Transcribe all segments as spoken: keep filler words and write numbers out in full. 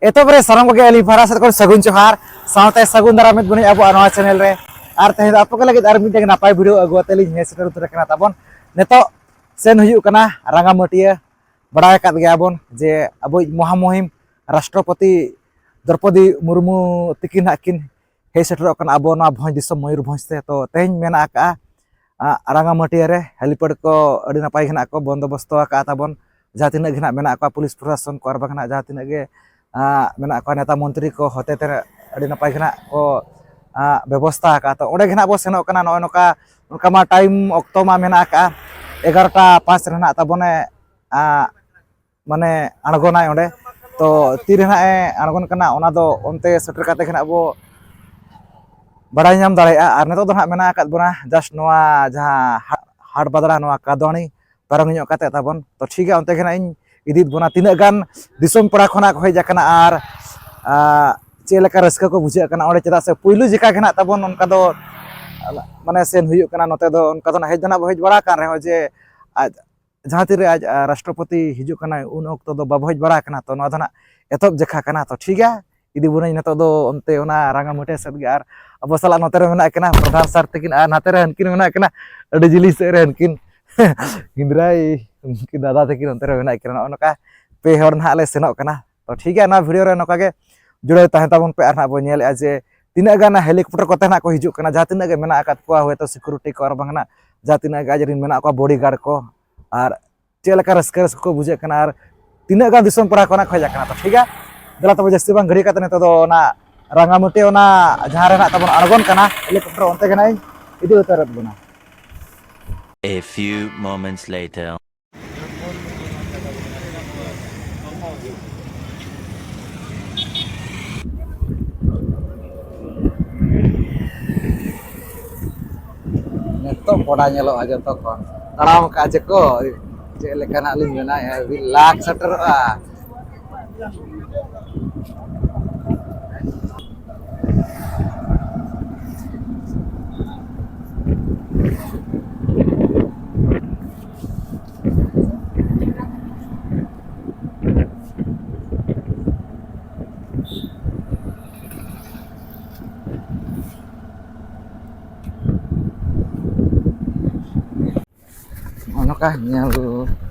ᱮᱛᱚᱦᱚᱵ ᱨᱮ ᱥᱟᱱᱟᱢ ᱠᱚᱜᱮ ᱟᱹᱞᱤᱧ ᱯᱟᱦᱴᱟ ᱥᱮᱫ ᱠᱷᱚᱱ ᱥᱟᱹᱜᱩᱱ ᱡᱚᱦᱟᱨ, ᱥᱟᱶᱛᱮ ᱥᱟᱹᱜᱩᱱ ᱫᱟᱨᱟᱢ ᱢᱤᱫ ᱵᱚᱱᱟᱹᱧ ᱟᱵᱚᱣᱟᱜ ᱱᱚᱣᱟ ᱪᱮᱱᱮᱞ ᱨᱮ᱾ ᱟᱨ ᱛᱮᱦᱮᱧ ᱫᱚ ᱟᱯᱮ ᱠᱚ ᱞᱟᱹᱜᱤᱫ ᱟᱨ ᱢᱤᱫᱴᱮᱱ ᱱᱟᱯᱟᱭ ᱵᱷᱤᱰᱤᱭᱳ ᱟᱹᱜᱩ ᱟᱛᱮ ᱞᱤᱧ ᱦᱮᱡ ᱥᱮᱴᱮᱨ ᱩᱛᱟᱹᱨ ᱟᱠᱟᱱᱟ ᱛᱟᱵᱚᱱ᱾ ᱱᱤᱛᱚᱜ ᱥᱮᱱ ᱦᱩᱭᱩᱜ ᱠᱟᱱᱟ ᱨᱟᱸᱜᱟᱢᱟᱹᱴᱤᱭᱟᱹ᱾ ᱵᱟᱲᱟᱭ ᱟᱠᱟᱫ ᱜᱮᱭᱟᱵᱚᱱ ᱡᱮ ᱟᱵᱚᱭᱤᱡ ᱢᱚᱦᱟᱢᱩᱦᱤᱢ ᱨᱟᱥᱴᱨᱚᱯᱚᱛᱤ ᱫᱨᱚᱯᱚᱫᱤ ᱢᱩᱨᱢᱩ ᱛᱤᱠᱤᱱ ᱦᱟᱸᱜ ᱠᱤᱱ ᱦᱮᱡ ᱥᱮᱴᱮᱨᱚᱜ ᱠᱟᱱᱟ ᱟᱵᱚ ᱱᱚᱣᱟ ᱵᱷᱚᱸᱡᱽ ᱫᱤᱥᱚᱢ ᱢᱚᱭᱩᱨᱵᱷᱚᱸᱡᱽ ᱛᱮ᱾ ᱛᱚ ᱛᱮᱦᱮᱧ ᱢᱮᱱᱟᱜ ᱟᱠᱟᱫᱼᱟ ᱨᱟᱸᱜᱟᱢᱟᱹᱴᱤᱭᱟᱹ ᱨᱮ ᱦᱮᱞᱤᱯᱮᱰ ᱠᱚ ᱟᱹᱰᱤ ᱱᱟᱯᱟᱭ ᱜᱮ ᱱᱟᱜ ᱠᱚ ᱵᱚᱱᱫᱳᱵᱚᱥᱛᱚ ᱟᱠᱟᱫᱼᱟ ᱛᱟᱵᱚᱱ᱾ ᱡᱟᱦᱟᱸ ᱛᱤᱱᱟᱹᱜ ᱜᱮ ᱱᱟᱜ ᱢᱮᱱᱟᱜ ᱠᱚᱣᱟ ᱯᱩᱞᱤᱥ ᱯᱨᱚᱥᱟᱥᱚᱱ ᱠᱚ ᱟᱨ ᱵᱟᱝ ᱱᱟᱜ ᱡᱟᱦᱟᱸ ᱛᱤᱱᱟᱹᱜ ᱜᱮ ᱢᱮᱱᱟᱜ ᱠᱚᱣᱟ ᱱᱮᱛᱟ ᱢᱚᱱᱛᱨᱤ ᱠᱚ ᱦᱚᱛᱮ ᱛᱮ ᱟᱹᱰᱤ ᱱᱟᱯᱟᱭ ᱜᱮ ᱱᱟᱜ ᱠᱚ ᱵᱮᱵᱚᱥᱛᱟ ᱟᱠᱟᱫᱼᱟ᱾ ᱛᱚ ᱚᱸᱰᱮ ᱜᱮ ᱱᱟᱜ ᱵᱚ ᱥᱮᱱᱚᱜ ᱠᱟᱱᱟ᱾ ᱱᱚᱜᱼᱚᱭ ᱱᱚᱝᱠᱟ ᱚᱱᱠᱟ ᱢᱟ ᱴᱟᱭᱤᱢ ᱚᱠᱛᱚ ᱢᱟ ᱢᱮᱱᱟᱜ ᱟᱠᱟᱫᱼᱟ, ᱮᱜᱟᱨᱚᱴᱟ ᱯᱟᱸᱪ ᱨᱮ ᱱᱟᱜ ᱛᱟᱵᱚᱱᱮ ᱢᱟᱱᱮ ᱟᱬᱜᱚᱱᱟᱭ ᱚᱸᱰᱮ᱾ ᱛᱚ ᱛᱤᱨᱮ ᱱᱟᱜ ᱮ ᱟᱬᱜᱚᱱ ᱠᱟᱱᱟ ᱚᱱᱟ ᱫᱚ ᱚᱱᱛᱮ ᱥᱮᱴᱮᱨ ᱠᱟᱛᱮ ᱜᱮ ᱱᱟᱜ ᱵᱚ ᱵᱟᱲᱟᱭ ᱧᱟᱢ ᱫᱟᱲᱮᱭᱟᱜᱼᱟ᱾ ᱟᱨ ᱱᱤᱛᱚᱜ ᱫᱚ ᱱᱟᱜ ᱢᱮᱱᱟᱜ ᱟᱠᱟᱫ ᱵᱚᱱᱟ ᱡᱟᱥᱴ ᱱᱚᱣᱟ ᱡᱟᱦᱟᱸ ᱦᱟ- ᱦᱟᱴ ᱵᱟᱫᱽᱲᱟ ᱱᱚᱣᱟ ᱠᱟᱫᱣᱟᱱᱤ ᱯᱟᱨᱚᱢ ᱧᱚᱜ ᱠᱟᱛᱮ ᱛᱟᱵᱚᱱ᱾ ᱛᱚ ᱴᱷᱤᱠ ᱜᱮᱭᱟ, ᱚᱱᱛᱮ ᱜᱮ ᱱᱟᱜ ᱤᱧ ᱤᱫᱤᱭᱮᱫ ᱵᱚᱱᱟ᱾ ᱛᱤᱱᱟᱹᱜ ᱜᱟᱱ ᱫᱤᱥᱚᱢ ᱯᱟᱲᱟ ᱠᱷᱚᱱᱟᱜ ᱠᱚ ᱦᱮᱡ ᱟᱠᱟᱱᱟ ᱟᱨ ᱪᱮᱫ ᱞᱮᱠᱟ ᱨᱟᱹᱥᱠᱟᱹ ᱠᱚ ᱵᱩᱡᱷᱟᱹᱜ ᱠᱟᱱᱟ ᱚᱸᱰᱮ, ᱪᱮᱫᱟᱜ ᱥᱮ ᱯᱩᱭᱞᱩ ᱡᱮᱠᱷᱟ ᱜᱮ ᱱᱟᱜ ᱛᱟᱵᱚᱱ ᱚᱱᱠᱟ ᱫᱚ ᱢᱟᱱᱮ ᱥᱮᱱ ᱦᱩᱭᱩᱜ ᱠᱟᱱᱟ᱾ ᱱᱚᱛᱮ ᱫᱚ ᱚᱱᱠᱟ ᱫᱚ ᱱᱟᱜ ᱦᱮᱡ ᱫᱚ ᱱᱟᱜ ᱵᱚ ᱦᱮᱡ ᱵᱟᱲᱟ ᱟᱠᱟᱱ ᱨᱮᱦᱚᱸ ᱡᱮ ᱟᱡ ᱡᱟᱦᱟᱸ ᱛᱤᱨᱮ ᱟᱡ ᱨᱟᱥᱴᱨᱚᱯᱚᱛᱤ ᱦᱤᱡᱩᱜ ᱠᱟᱱᱟᱭ ᱩᱱ ᱚᱠᱛᱚ ᱫᱚ ᱵᱟᱵᱚ ᱦᱮᱡ ᱵᱟᱲᱟ ᱟᱠᱟᱱᱟ᱾ ᱛᱚ ᱱᱚᱣᱟ ᱫᱚ ᱱᱟᱜ ᱮᱛᱚᱦᱚᱵ ᱡᱮᱠᱷᱟ ᱠᱟᱱᱟ᱾ ᱛᱚ ᱴᱷᱤᱠ ᱜᱮᱭᱟ, ᱤᱫᱤ ᱵᱚᱱᱟᱹᱧ ᱱᱤᱛᱚᱜ ᱫᱚ ᱚᱱᱛᱮ ᱚᱱᱟ ᱨᱟᱸᱜᱟᱢᱟᱹᱴᱤᱭᱟᱹ ᱥᱮᱫ ᱜᱮ᱾ ᱟᱨ ᱟᱵᱚ ᱥᱟᱞᱟᱜ ᱱᱚᱛᱮ ᱨᱮ ᱢᱮᱱᱟᱜ ᱠᱤᱱᱟ ᱯᱨᱚᱫᱷᱟᱱ ᱥᱟᱨ ᱛᱟᱹᱠᱤᱱ, ᱟᱨ ᱱᱟᱛᱮ ᱨᱮ ᱦᱟᱱᱠᱤᱱ ᱢᱮᱱᱟᱜ ᱠᱤᱱᱟ ᱟᱹᱰᱤ ᱡᱤᱞᱤᱧ ᱥᱮᱫ ᱨᱮ ᱦᱟᱱᱠᱤᱱ ᱜᱤᱸᱫᱽᱨᱟᱹᱭ, ᱩᱱᱠᱤᱱ ᱫᱟᱫᱟ ᱛᱟᱹᱠᱤᱱ ᱚᱱᱛᱮ ᱨᱮ ᱢᱮᱱᱟᱜ ᱠᱤᱱᱟ᱾ ᱱᱚᱜᱼᱚ ᱱᱚᱝᱠᱟ ᱯᱮ ᱦᱚᱲ ᱱᱟᱦᱟᱜ ᱞᱮ ᱥᱮᱱᱚᱜ ᱠᱟᱱᱟ᱾ ᱛᱚ ᱴᱷᱤᱠ ᱜᱮᱭᱟ, ᱱᱚᱣᱟ ᱵᱷᱤᱰᱤᱭᱳ ᱨᱮ ᱱᱚᱝᱠᱟ ᱜᱮ ᱡᱩᱲᱟᱹᱣ ᱛᱟᱦᱮᱸ ᱛᱟᱵᱚᱱ ᱯᱮ᱾ ᱟᱨ ᱱᱟᱦᱟᱜ ᱵᱚᱱ ᱧᱮᱞᱮᱫᱼᱟ ᱡᱮ ᱛᱤᱱᱟᱹᱜ ᱜᱟᱱ ᱦᱮᱞᱤᱠᱚᱯᱴᱟᱨ ᱠᱚᱛᱮ ᱱᱟᱦᱟᱜ ᱠᱚ ᱦᱤᱡᱩᱜ ᱠᱟᱱᱟ, ᱡᱟᱦᱟᱸ ᱛᱤᱱᱟᱹᱜ ᱜᱮ ᱢᱮᱱᱟᱜ ᱟᱠᱟᱫ ᱠᱚᱣᱟ, ᱦᱚᱭᱛᱳ ᱥᱤᱠᱩᱨᱤᱴᱤ ᱠᱚ ᱟᱨ ᱵᱟᱝ ᱱᱟᱦᱟᱜ ᱡᱟᱦᱟᱸ ᱛᱤᱱᱟᱹᱜ ᱜᱮ ᱟᱡ ᱨᱮᱱ ᱢᱮᱱᱟᱜ ᱠᱚᱣᱟ ᱵᱚᱰᱤᱜᱟᱨᱰ ᱠᱚ᱾ ᱟᱨ ᱪᱮᱫ ᱞᱮᱠᱟ ᱨᱟᱹᱥᱠᱟᱹ ᱨᱟᱹᱥᱠᱟᱹ ᱠᱚ ᱵᱩᱡᱷᱟᱹᱜ ᱠᱟᱱᱟ ᱟᱨ ᱛᱤᱱᱟᱹᱜ ᱜᱟᱱ ᱫᱤᱥᱚᱢ ᱯᱟᱲᱟ ᱠᱷᱚᱱᱟᱜ ᱠᱚ ᱦᱮᱡ ᱟᱠᱟᱱᱟ᱾ ᱛᱚ ᱴᱷᱤᱠ ᱜᱮᱭᱟ, ᱫᱮᱞᱟ ᱛᱚᱵᱮ ᱡᱟᱹᱥᱛᱤ ᱵᱟᱝ ᱜᱷᱟᱹᱲᱤ ᱠᱟᱛᱮ ᱱᱤᱛᱚᱜ ᱫᱚ ᱚᱱᱟ ᱨᱟᱸᱜᱟᱢᱟᱹᱴᱤ ᱚᱱᱟ ᱡᱟᱦᱟᱸ ᱨᱮ ᱱᱟᱜ ᱛᱟᱵᱚᱱ ᱟᱬᱜᱚᱱ ᱠᱟᱱᱟ ᱦᱮᱞᱤᱠᱚᱯᱴᱟᱨ, ᱚᱱᱛᱮ ᱜᱮ ᱱᱟᱜ ᱤᱧ ᱤᱫᱤ ᱩᱛᱟᱹᱨᱮᱫ ᱵᱚᱱᱟ᱾ A few moments later. ᱱᱤᱛᱚᱜ ᱠᱚᱰᱟ ᱧᱮᱞᱚᱜᱼᱟ ᱡᱚᱛᱚ ᱠᱷᱚᱱ᱾ ᱛᱟᱲᱟᱢ ᱟᱠᱟᱫ ᱪᱮᱠᱚ ᱪᱮᱫ ᱞᱮᱠᱟᱱᱟᱜ ᱞᱤᱧ ᱢᱮᱱᱟ, ᱞᱟᱠᱷ ᱥᱮᱴᱮᱨᱚᱜᱼᱟ᱾ ᱚᱱᱠᱟ ᱧᱮᱞ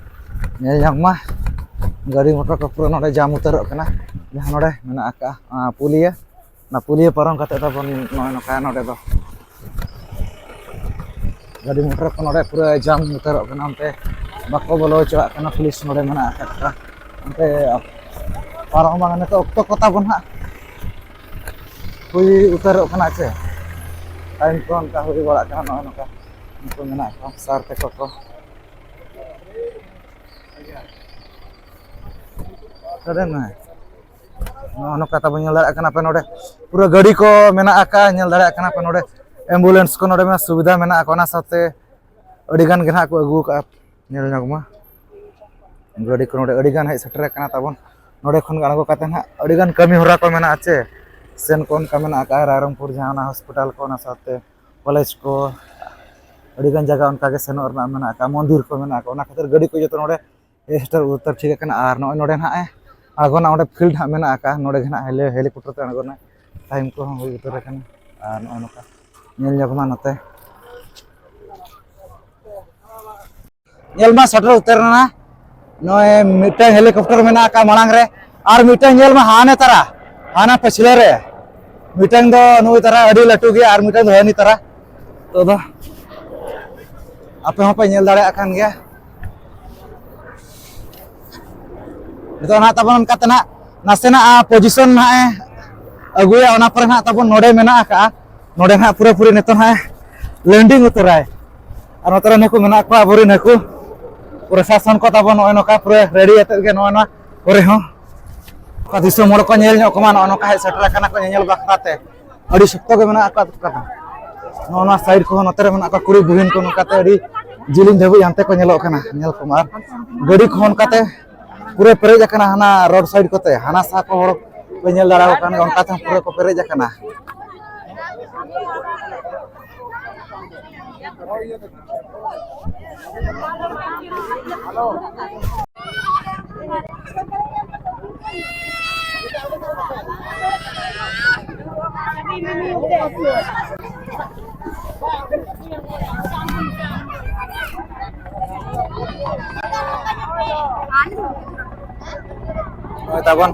ᱧᱮᱞ ᱧᱟᱢ ᱢᱟ᱾ ᱜᱟᱹᱰᱤ ᱢᱚᱴᱚᱨ ᱠᱚ ᱯᱩᱨᱟᱹ ᱱᱚᱰᱮ ᱡᱟᱢ ᱩᱛᱟᱹᱨᱚᱜ ᱠᱟᱱᱟ, ᱡᱟᱦᱟᱸ ᱱᱚᱰᱮ ᱢᱮᱱᱟᱜ ᱟᱠᱟᱫᱼᱟ ᱯᱩᱞᱤᱭᱟᱹ᱾ ᱚᱱᱟ ᱯᱩᱞᱤᱭᱟᱹ ᱯᱟᱨᱚᱢ ᱠᱟᱛᱮ ᱛᱟᱵᱚᱱ ᱱᱚᱜᱼᱚᱭ ᱱᱚᱝᱠᱟ ᱱᱚᱰᱮ ᱫᱚ ᱜᱟᱹᱰᱤ ᱢᱚᱴᱚᱨ ᱠᱚ ᱱᱚᱰᱮ ᱯᱩᱨᱟᱹ ᱡᱟᱢ ᱩᱛᱟᱹᱨᱚᱜ ᱠᱟᱱᱟ᱾ ᱚᱱᱛᱮ ᱵᱟᱠᱚ ᱵᱚᱞᱚ ᱦᱚᱪᱚᱣᱟᱜ ᱠᱟᱱᱟ, ᱯᱩᱞᱤᱥ ᱱᱚᱰᱮ ᱢᱮᱱᱟᱜ ᱟᱠᱟᱫ ᱠᱚᱣᱟ᱾ ᱚᱱᱛᱮ ᱯᱟᱨᱚᱢ ᱵᱟᱝ, ᱱᱤᱛᱚᱜ ᱚᱠᱛᱚ ᱠᱚ ᱛᱟᱵᱚᱱ ᱦᱟᱸᱜ ᱦᱩᱭ ᱩᱛᱟᱹᱨᱚᱜ ᱠᱟᱱᱟ ᱪᱮ, ᱴᱟᱭᱤᱢ ᱠᱚ ᱚᱱᱠᱟ ᱦᱩᱭ ᱵᱟᱲᱟᱜ ᱠᱟᱱᱟ᱾ ᱱᱚᱜᱼᱚᱭ ᱱᱚᱝᱠᱟ ᱩᱱᱠᱩ ᱢᱮᱱᱟᱜ ᱠᱚᱣᱟ, ᱥᱟᱨ ᱛᱟᱠᱚ ᱠᱚ᱾ ᱥᱟᱰᱮ ᱢᱮ᱾ ᱱᱚᱜᱼᱚ ᱱᱚᱝᱠᱟ ᱛᱟᱵᱚᱱ ᱧᱮᱞ ᱫᱟᱲᱮᱭᱟᱜ ᱠᱟᱱᱟ ᱯᱮ ᱱᱚᱰᱮ ᱯᱩᱨᱟᱹ ᱜᱟᱹᱰᱤ ᱠᱚ ᱢᱮᱱᱟᱜ ᱟᱠᱟᱫ, ᱧᱮᱞ ᱫᱟᱲᱮᱭᱟᱜ ᱠᱟᱱᱟ ᱯᱮ ᱱᱚᱰᱮ ᱮᱢᱵᱩᱞᱮᱱᱥ ᱠᱚ ᱱᱚᱰᱮ ᱢᱟ ᱥᱩᱵᱤᱫᱷᱟ ᱢᱮᱱᱟᱜ ᱟᱠᱟᱫ, ᱚᱱᱟ ᱥᱟᱶᱛᱮ ᱟᱹᱰᱤ ᱜᱟᱱ ᱜᱮ ᱱᱟᱦᱟᱜ ᱠᱚ ᱟᱹᱜᱩ ᱟᱠᱟᱫᱼᱟ᱾ ᱧᱮᱞ ᱧᱚᱜ ᱢᱟ, ᱜᱟᱹᱰᱤ ᱠᱚ ᱱᱚᱰᱮ ᱟᱹᱰᱤ ᱜᱟᱱ ᱦᱮᱡ ᱥᱮᱴᱮᱨ ᱟᱠᱟᱱᱟ ᱛᱟᱵᱚᱱ᱾ ᱱᱚᱰᱮ ᱠᱷᱚᱱ ᱜᱮ ᱟᱬᱜᱚ ᱠᱟᱛᱮ ᱱᱟᱦᱟᱜ ᱟᱹᱰᱤ ᱜᱟᱱ ᱠᱟᱹᱢᱤ ᱦᱚᱨᱟ ᱠᱚ ᱢᱮᱱᱟᱜᱼᱟ ᱪᱮ, ᱥᱮᱱ ᱠᱚ ᱚᱱᱠᱟ ᱢᱮᱱᱟᱜ ᱟᱠᱟᱫᱼᱟ ᱨᱟᱭᱨᱚᱝᱯᱩᱨ, ᱡᱟᱦᱟᱸ ᱚᱱᱟ ᱦᱚᱥᱯᱤᱴᱟᱞ ᱠᱚ, ᱚᱱᱟ ᱥᱟᱶᱛᱮ ᱠᱚᱞᱮᱡᱽ ᱠᱚ, ᱟᱹᱰᱤ ᱜᱟᱱ ᱡᱟᱭᱜᱟ ᱚᱱᱠᱟ ᱜᱮ ᱥᱮᱱᱚᱜ ᱨᱮᱱᱟᱜ ᱢᱮᱱᱟᱜ ᱟᱠᱟᱫᱼᱟ, ᱢᱚᱱᱫᱤᱨ ᱠᱚ ᱢᱮᱱᱟᱜ ᱟᱠᱟᱫᱼᱟ, ᱚᱱᱟ ᱠᱷᱟᱹᱛᱤᱨ ᱜᱟᱹᱰᱤ ᱠᱚ ᱡᱚᱛᱚ ᱱᱚᱰᱮ ᱥᱮᱴᱮᱨ ᱩᱛᱟᱹᱨ ᱴᱷᱤᱠ ᱟᱠᱟᱱᱟ᱾ ᱟᱨ ᱱᱚᱜᱼᱚᱭ ᱱᱚᱰᱮ ᱱᱟᱦᱟᱜ ᱮ ᱟᱬᱜᱚᱱᱟ, ᱚᱸᱰᱮ ᱯᱷᱤᱞᱰ ᱦᱟᱸᱜ ᱢᱮᱱᱟᱜ ᱟᱠᱟᱫᱼᱟ, ᱱᱚᱰᱮ ᱜᱮ ᱱᱟᱦᱟᱜ ᱦᱮᱞᱤ-, ᱦᱮᱞᱤᱠᱚᱯᱴᱟᱨ ᱛᱮ ᱟᱬᱜᱚᱱᱟ᱾ ᱴᱟᱭᱤᱢ ᱠᱚᱦᱚᱸ ᱦᱩᱭ ᱩᱛᱟᱹᱨ ᱟᱠᱟᱱᱟ᱾ ᱟᱨ ᱱᱚᱜᱼᱚᱭ ᱱᱚᱝᱠᱟ ᱧᱮᱞ ᱧᱚᱜ ᱢᱟ ᱱᱚᱛᱮ᱾ ᱧᱮᱞ ᱢᱟ ᱥᱮᱴᱮᱨ ᱩᱛᱟᱹᱨ ᱮᱱᱟ᱾ ᱱᱚᱜᱼᱚᱭ ᱢᱤᱫᱴᱟᱝ ᱦᱮᱞᱤᱠᱚᱯᱴᱟᱨ ᱢᱮᱱᱟᱜ ᱟᱠᱟᱫ ᱢᱟᱲᱟᱝ ᱨᱮ, ᱟᱨ ᱢᱤᱫᱴᱟᱝ ᱧᱮᱞ ᱢᱟ ᱦᱟᱱᱮ ᱛᱟᱨᱟ, ᱦᱟᱱᱟ ᱯᱟᱹᱪᱷᱞᱟᱹ ᱨᱮ ᱢᱤᱫᱴᱟᱝ ᱫᱚ ᱱᱩᱭ ᱛᱟᱨᱟ ᱟᱹᱰᱤ ᱞᱟᱹᱴᱩ ᱜᱮᱭᱟ, ᱟᱨ ᱢᱤᱫᱴᱟᱝ ᱫᱚ ᱦᱟᱹᱱᱤ ᱛᱟᱨᱟ᱾ ᱱᱤᱛᱚᱜ ᱫᱚ ᱟᱯᱮ ᱦᱚᱸᱯᱮ ᱧᱮᱞ ᱫᱟᱲᱮᱭᱟᱜ ᱠᱟᱱ ᱜᱮᱭᱟ᱾ ᱱᱤᱛᱚᱜ ᱱᱟᱦᱟᱜ ᱛᱟᱵᱚᱱ ᱚᱱᱠᱟᱛᱮ ᱱᱟᱦᱟᱜ ᱱᱟᱥᱮᱱᱟᱜ ᱯᱚᱡᱤᱥᱚᱱ ᱱᱟᱦᱟᱜ ᱮ ᱟᱹᱜᱩᱭᱟ, ᱚᱱᱟ ᱯᱚᱨᱮ ᱱᱟᱦᱟᱜ ᱛᱟᱵᱚᱱ ᱱᱚᱰᱮ ᱢᱮᱱᱟᱜ ᱟᱠᱟᱜᱼᱟ, ᱱᱚᱰᱮ ᱱᱟᱦᱟᱜ ᱯᱩᱨᱟᱹᱯᱩᱨᱤ ᱱᱤᱛᱚᱜ ᱱᱟᱦᱟᱜ ᱞᱮᱱᱰᱤᱝ ᱩᱛᱟᱹᱨᱟᱭ᱾ ᱟᱨ ᱱᱚᱛᱮ ᱨᱮ ᱱᱩᱠᱩ ᱢᱮᱱᱟᱜ ᱠᱚᱣᱟ ᱟᱵᱚᱨᱮᱱ ᱦᱟᱹᱠᱩ ᱯᱨᱚᱥᱟᱥᱚᱱ ᱠᱚ ᱛᱟᱵᱚᱱ, ᱱᱚᱜᱼᱚᱭ ᱱᱚᱝᱠᱟ ᱯᱩᱨᱟᱹ ᱨᱮᱰᱤ ᱟᱛᱮᱫ ᱜᱮ ᱱᱚᱜᱼᱚᱭ ᱱᱚᱣᱟ ᱠᱚᱨᱮ ᱦᱚᱸ ᱚᱠᱟ ᱫᱤᱥᱚᱢ ᱦᱚᱲ ᱠᱚ ᱧᱮᱞ ᱧᱚᱜ ᱠᱚᱢᱟ, ᱱᱚᱜᱼᱚ ᱱᱚᱝᱠᱟ ᱦᱮᱡ ᱥᱮᱴᱮᱨ ᱟᱠᱟᱱᱟ ᱠᱚ ᱧᱮᱧᱮᱞ ᱵᱟᱠᱷᱨᱟ ᱛᱮ᱾ ᱟᱹᱰᱤ ᱥᱚᱠᱛᱚ ᱜᱮ ᱢᱮᱱᱟᱜ ᱟᱠᱟᱫ ᱠᱚᱣᱟ᱾ ᱱᱚᱜᱼᱚ ᱱᱚᱣᱟ ᱥᱟᱭᱤᱰ ᱠᱚᱦᱚᱸ ᱱᱚᱛᱮ ᱨᱮ ᱢᱮᱱᱟᱜ ᱠᱚᱣᱟ ᱠᱩᱲᱤ ᱵᱩᱦᱤᱱ ᱠᱚ, ᱱᱚᱝᱠᱟᱛᱮ ᱟᱹᱰᱤ ᱡᱤᱞᱤᱧ ᱫᱷᱟᱹᱵᱤᱡ ᱦᱟᱱᱛᱮ ᱠᱚ ᱧᱮᱞᱚᱜ ᱠᱟᱱᱟ, ᱧᱮᱞ ᱠᱚᱢᱟ᱾ ᱟᱨ ᱜᱟᱹᱰᱤ ᱠᱚᱦᱚᱸ ᱚᱱᱠᱟᱛᱮ ᱯᱩᱨᱟᱹ ᱯᱮᱨᱮᱡ ᱟᱠᱟᱱᱟ ᱦᱟᱱᱟ ᱨᱳᱰ ᱥᱟᱭᱤᱰ ᱠᱚᱛᱮ, ᱦᱟᱱᱟ ᱥᱟᱦᱟ ᱠᱚ ᱦᱚᱲ ᱯᱮ ᱧᱮᱞ ᱫᱟᱲᱮᱭᱟᱠᱚ ᱠᱟᱱ ᱜᱮᱭᱟ, ᱚᱱᱠᱟ ᱛᱮᱦᱚᱸ ᱯᱩᱨᱟᱹ ᱠᱚ ᱯᱮᱨᱮᱡ ᱟᱠᱟᱱᱟ᱾ ᱱᱚᱜᱼᱚᱭ ᱛᱟᱵᱚᱱ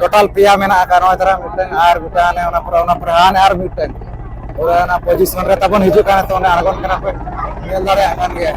ᱴᱳᱴᱟᱞ ᱯᱮᱭᱟ ᱢᱮᱱᱟᱜ ᱟᱠᱟᱫ᱾ ᱱᱚᱜᱼᱚᱭ ᱛᱟᱨᱟ ᱢᱤᱫᱴᱟᱝ, ᱟᱨ ᱢᱤᱫᱴᱟᱝ ᱦᱟᱱᱮ ᱚᱱᱟ ᱯᱚᱨᱮ, ᱚᱱᱟ ᱯᱚᱨᱮ ᱦᱟᱱᱮ ᱟᱨ ᱢᱤᱫᱴᱟᱝ, ᱯᱩᱨᱟᱹ ᱚᱱᱟ ᱯᱚᱡᱤᱥᱚᱱ ᱨᱮ ᱛᱟᱵᱚᱱ ᱦᱤᱡᱩᱜ ᱠᱟᱱᱟ᱾ ᱛᱚ ᱚᱸᱰᱮ ᱟᱬᱜᱚᱱ ᱠᱟᱱᱟ ᱯᱮ, ᱧᱮᱞ ᱫᱟᱲᱮᱭᱟᱜ ᱠᱟᱱ ᱜᱮᱭᱟ᱾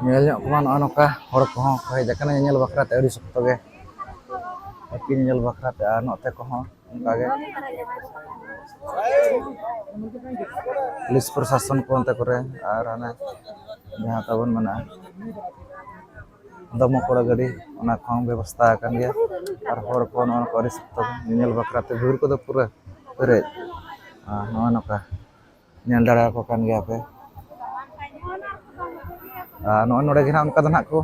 ᱧᱮᱞ ᱧᱚᱜ ᱠᱚᱢᱟ, ᱱᱚᱜᱼᱚ ᱱᱚᱝᱠᱟ ᱦᱚᱲ ᱠᱚᱦᱚᱸ ᱠᱚ ᱦᱮᱡ ᱟᱠᱟᱱᱟ ᱧᱮᱧᱮᱞ ᱵᱟᱠᱷᱨᱟ ᱛᱮ, ᱟᱹᱰᱤ ᱥᱚᱠᱛᱚ ᱜᱮ ᱟᱹᱠᱤᱱ ᱧᱮᱧᱮᱞ ᱵᱟᱠᱷᱨᱟ ᱛᱮ᱾ ᱟᱨ ᱱᱚᱛᱮ ᱠᱚᱦᱚᱸ ᱚᱱᱠᱟ ᱜᱮ ᱯᱩᱞᱤᱥ ᱯᱨᱚᱥᱟᱥᱚᱱ ᱠᱚ ᱚᱱᱛᱮ ᱠᱚᱨᱮ, ᱟᱨ ᱦᱟᱱᱮ ᱡᱟᱦᱟᱸ ᱛᱟᱵᱚᱱ ᱢᱮᱱᱟᱜᱼᱟ ᱫᱚᱢᱚᱠᱚᱲᱟ ᱜᱟᱹᱰᱤ, ᱚᱱᱟ ᱠᱚᱦᱚᱸ ᱵᱮᱵᱚᱥᱛᱷᱟ ᱟᱠᱟᱱ ᱜᱮᱭᱟ᱾ ᱟᱨ ᱦᱚᱲ ᱠᱚ ᱱᱚᱜᱼᱚ ᱱᱚᱝᱠᱟ ᱟᱹᱰᱤ ᱥᱚᱠᱛᱚ ᱧᱮᱧᱮᱞ ᱵᱟᱠᱷᱨᱟ ᱛᱮ ᱵᱷᱤᱲ ᱠᱚᱫᱚ ᱯᱩᱨᱟᱹ ᱯᱮᱨᱮᱡ᱾ ᱟᱨ ᱱᱚᱜᱼᱚ ᱱᱚᱝᱠᱟ ᱧᱮᱞ ᱫᱟᱲᱮᱭᱟᱠᱚ ᱠᱟᱱ ᱜᱮᱭᱟ ᱯᱮ᱾ ᱟᱨ ᱱᱚᱜᱼᱚᱭ ᱱᱚᱰᱮ ᱜᱮ ᱱᱟᱦᱟᱜ ᱚᱱᱠᱟ ᱫᱚ ᱱᱟᱦᱟᱜ ᱠᱚ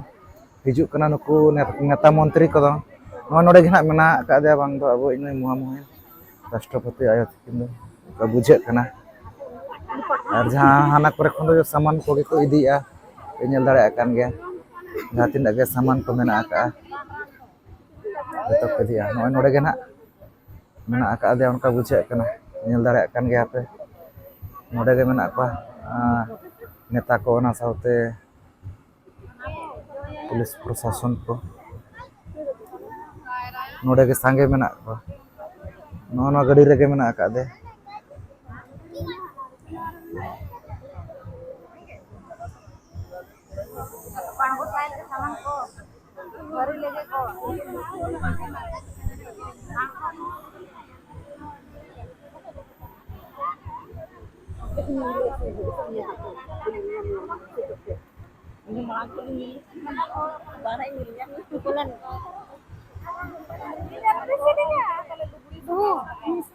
ᱦᱤᱡᱩᱜ ᱠᱟᱱᱟ ᱱᱩᱠᱩ ᱱᱮ-, ᱱᱮᱛᱟ ᱢᱚᱱᱛᱨᱤ ᱠᱚᱫᱚ᱾ ᱱᱚᱜᱼᱚᱭ ᱱᱚᱰᱮ ᱜᱮ ᱱᱟᱦᱟᱜ ᱢᱮᱱᱟᱜ ᱟᱠᱟᱫᱮᱭᱟ ᱵᱟᱝ ᱫᱚ ᱟᱵᱚ ᱤᱧ ᱢᱚᱦᱟ ᱢᱩᱦᱤᱱ ᱨᱟᱥᱴᱨᱚᱯᱚᱛᱤ ᱟᱭᱳ ᱛᱟᱹᱠᱤᱱ ᱫᱚ ᱚᱱᱠᱟ ᱵᱩᱡᱷᱟᱹᱜ ᱠᱟᱱᱟ᱾ ᱟᱨ ᱡᱟᱦᱟᱸ ᱦᱟᱱᱟ ᱠᱚᱨᱮ ᱠᱷᱚᱱ ᱫᱚ ᱥᱟᱢᱟᱱ ᱠᱚᱜᱮ ᱠᱚ ᱤᱫᱤᱭᱮᱫᱼᱟ, ᱯᱮ ᱧᱮᱞ ᱫᱟᱲᱮᱭᱟᱜ ᱠᱟᱱ ᱜᱮᱭᱟ ᱡᱟᱦᱟᱸ ᱛᱤᱱᱟᱹᱜ ᱜᱮ ᱥᱟᱢᱟᱱ ᱠᱚ ᱢᱮᱱᱟᱜ ᱟᱠᱟᱫᱼᱟ᱾ ᱡᱚᱛᱚ ᱠᱚ ᱤᱫᱤᱭᱟ᱾ ᱱᱚᱜᱼᱚᱭ ᱱᱚᱰᱮ ᱜᱮ ᱱᱟᱦᱟᱜ ᱢᱮᱱᱟᱜ ᱟᱠᱟᱫ ᱫᱮᱭᱟ, ᱚᱱᱠᱟ ᱵᱩᱡᱷᱟᱹᱜ ᱠᱟᱱᱟ, ᱧᱮᱞ ᱫᱟᱲᱮᱭᱟᱜ ᱠᱟᱱ ᱜᱮᱭᱟ ᱯᱮ᱾ ᱱᱚᱰᱮ ᱜᱮ ᱢᱮᱱᱟᱜ ᱠᱚᱣᱟ, ᱟᱸ, ᱱᱮᱛᱟ ᱠᱚ, ᱚᱱᱟ ᱥᱟᱶᱛᱮ ᱯᱩᱞᱤᱥ ᱯᱨᱚᱥᱟᱥᱚᱱ ᱠᱚ᱾ ᱱᱚᱰᱮ ᱜᱮ ᱥᱟᱸᱜᱮ ᱢᱮᱱᱟᱜ ᱠᱚᱣᱟ, ᱱᱚᱜᱼᱚ ᱱᱚᱣᱟ ᱜᱟᱹᱰᱤ ᱨᱮᱜᱮ ᱢᱮᱱᱟᱜ ᱟᱠᱟᱫ ᱫᱮ᱾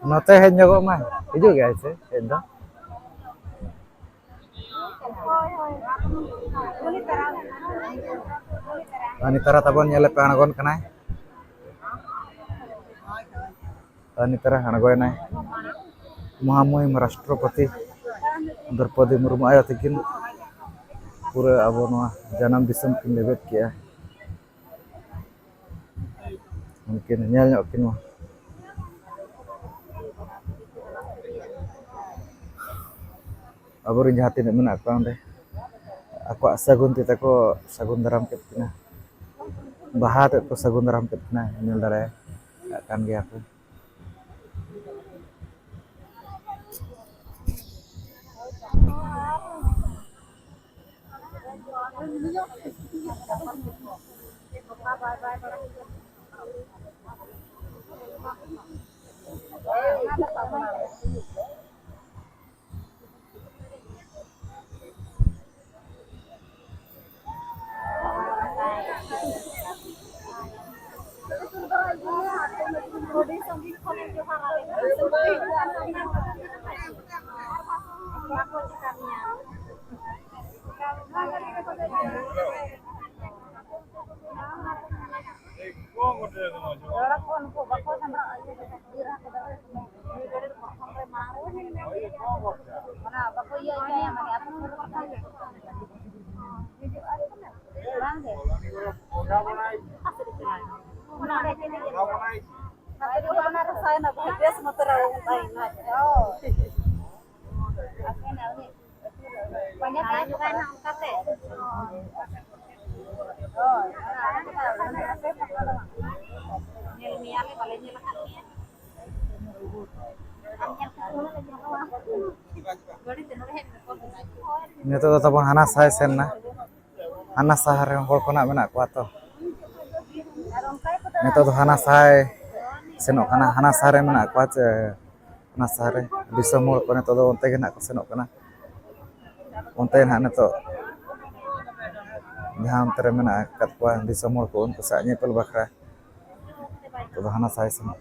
ᱱᱚᱛᱮ ᱦᱮᱡ ᱧᱚᱜᱚᱜ ᱢᱟ, ᱦᱤᱡᱩᱜ ᱜᱮᱭᱟᱭ ᱥᱮ ᱦᱮᱡ ᱫᱚ᱾ ᱩᱱᱤ ᱛᱟᱨᱟ ᱛᱟᱵᱚᱱ ᱧᱮᱞᱮ ᱯᱮ, ᱟᱬᱜᱚᱱ ᱠᱟᱱᱟᱭ᱾ ᱟᱨ ᱱᱮᱛᱟᱨ ᱟᱬᱜᱚᱭᱮᱱᱟᱭ ᱢᱚᱦᱟᱢᱩᱦᱤᱢ ᱨᱟᱥᱴᱨᱚᱯᱚᱛᱤ ᱫᱨᱚᱯᱚᱫᱤ ᱢᱩᱨᱢᱩ ᱟᱭᱳ ᱛᱟᱹᱠᱤᱱ᱾ ᱯᱩᱨᱟᱹ ᱟᱵᱚ ᱱᱚᱣᱟ ᱡᱟᱱᱟᱢ ᱫᱤᱥᱚᱢ ᱠᱤᱱ ᱞᱮᱵᱮᱫ ᱠᱮᱜᱼᱟ᱾ ᱩᱱᱠᱤᱱ ᱧᱮᱞ ᱧᱚᱜ ᱠᱤᱱ ᱢᱟ᱾ ᱟᱵᱚᱨᱮᱱ ᱡᱟᱦᱟᱸ ᱛᱤᱱᱟᱹᱜ ᱢᱮᱱᱟᱜ ᱠᱚᱣᱟ ᱚᱸᱰᱮ, ᱟᱠᱚᱣᱟᱜ ᱥᱟᱹᱜᱩᱱ ᱛᱤ ᱛᱮᱠᱚ ᱥᱟᱹᱜᱩᱱ ᱫᱟᱨᱟᱢ ᱠᱮᱫ ᱠᱤᱱᱟ, ᱵᱟᱦᱟ ᱟᱛᱮᱫ ᱠᱚ ᱥᱟᱹᱜᱩᱱ ᱫᱟᱨᱟᱢ ᱠᱮᱫ ᱠᱤᱱᱟ, ᱧᱮᱞ ᱫᱟᱲᱮᱭᱟᱜ ᱠᱟᱱ ᱜᱮᱭᱟ ᱯᱮ᱾ ᱦᱩᱰᱤᱧ ᱥᱟᱺᱜᱤᱧ ᱠᱷᱚᱱᱮᱢ ᱡᱚᱦᱟᱨ ᱟᱞᱮ ᱠᱟᱱᱟ᱾ ᱵᱟᱠᱚ ᱪᱮᱠᱟ ᱢᱮᱭᱟ᱾ ᱨᱚᱲ ᱟᱠᱚ ᱩᱱᱠᱩ ᱵᱟᱠᱚ ᱥᱮᱱᱚᱜᱼᱟ, ᱤᱭᱟᱹ ᱠᱚ, ᱵᱤᱨ ᱦᱟᱹᱠᱩ ᱫᱚ᱾ ᱚᱱᱟ ᱵᱟᱠᱚ ᱤᱭᱟᱹ ᱦᱚᱪᱚᱭᱟ, ᱢᱟᱱᱮ ᱟᱹᱛᱩ ᱥᱩᱨ ᱨᱮ ᱵᱟᱠᱚ ᱦᱤᱡᱩᱜᱼᱟ᱾ ᱵᱟᱝ ᱜᱮ? ᱚᱱᱟ ᱚᱸᱰᱮ ᱪᱮᱫ ᱞᱟᱹᱜᱤᱫ? ᱟᱹᱛᱩ ᱨᱮ ᱚᱱᱟ ᱨᱮ ᱥᱟᱭᱱᱟ ᱵᱷᱟᱭ ᱵᱮᱥ ᱢᱚᱛᱚ ᱨᱮ ᱛᱟᱦᱮᱱᱟ᱾ ᱦᱳᱭ᱾ ᱟᱯᱮ ᱱᱟ ᱩᱱᱤ ᱯᱟᱸᱡᱟ ᱠᱟᱭ ᱯᱮ ᱚᱱᱠᱟ ᱛᱮ᱾ ᱦᱳᱭ᱾ ᱧᱮᱞ ᱢᱮᱭᱟᱞᱮ, ᱵᱟᱞᱮ ᱧᱮᱞ ᱟᱠᱟᱫ ᱢᱮᱭᱟ᱾ ᱱᱤᱛᱚᱜ ᱫᱚ ᱛᱟᱵᱚᱱ ᱦᱟᱱᱟ ᱥᱟᱭ ᱥᱮᱱ ᱱᱟ, ᱦᱟᱱᱟ ᱥᱟᱦᱟ ᱨᱮ ᱦᱚᱲ ᱠᱚ ᱱᱟᱜ ᱢᱮᱱᱟᱜ ᱠᱚᱣᱟ ᱛᱚ᱾ ᱱᱤᱛᱚᱜ ᱫᱚ ᱦᱟᱱᱟ ᱥᱟᱭ ᱥᱮᱱᱚᱜ ᱠᱟᱱᱟ, ᱦᱟᱱᱟ ᱥᱟᱦᱟ ᱨᱮ ᱢᱮᱱᱟᱜ ᱠᱚᱣᱟ ᱪᱮ, ᱚᱱᱟ ᱥᱟᱦᱟ ᱨᱮ ᱫᱤᱥᱚᱢ ᱦᱚᱲ ᱠᱚ ᱱᱤᱛᱚᱜ ᱫᱚ ᱚᱱᱛᱮ ᱜᱮ ᱱᱟᱜ ᱠᱚ ᱥᱮᱱᱚᱜ ᱠᱟᱱᱟ᱾ ᱚᱱᱛᱮ ᱱᱟᱦᱟᱜ ᱱᱤᱛᱚᱜ ᱡᱟᱦᱟᱸ ᱚᱱᱛᱮ ᱨᱮ ᱢᱮᱱᱟᱜ ᱟᱠᱟᱫ ᱠᱚᱣᱟ ᱫᱤᱥᱚᱢ ᱦᱚᱲ ᱠᱚ, ᱩᱱᱠᱩ ᱥᱟᱶ ᱧᱮᱯᱮᱞ ᱵᱟᱠᱷᱨᱟ ᱱᱤᱛᱚᱜ ᱫᱚ ᱦᱟᱱᱟ ᱥᱟᱭ ᱥᱮᱱᱚᱜ᱾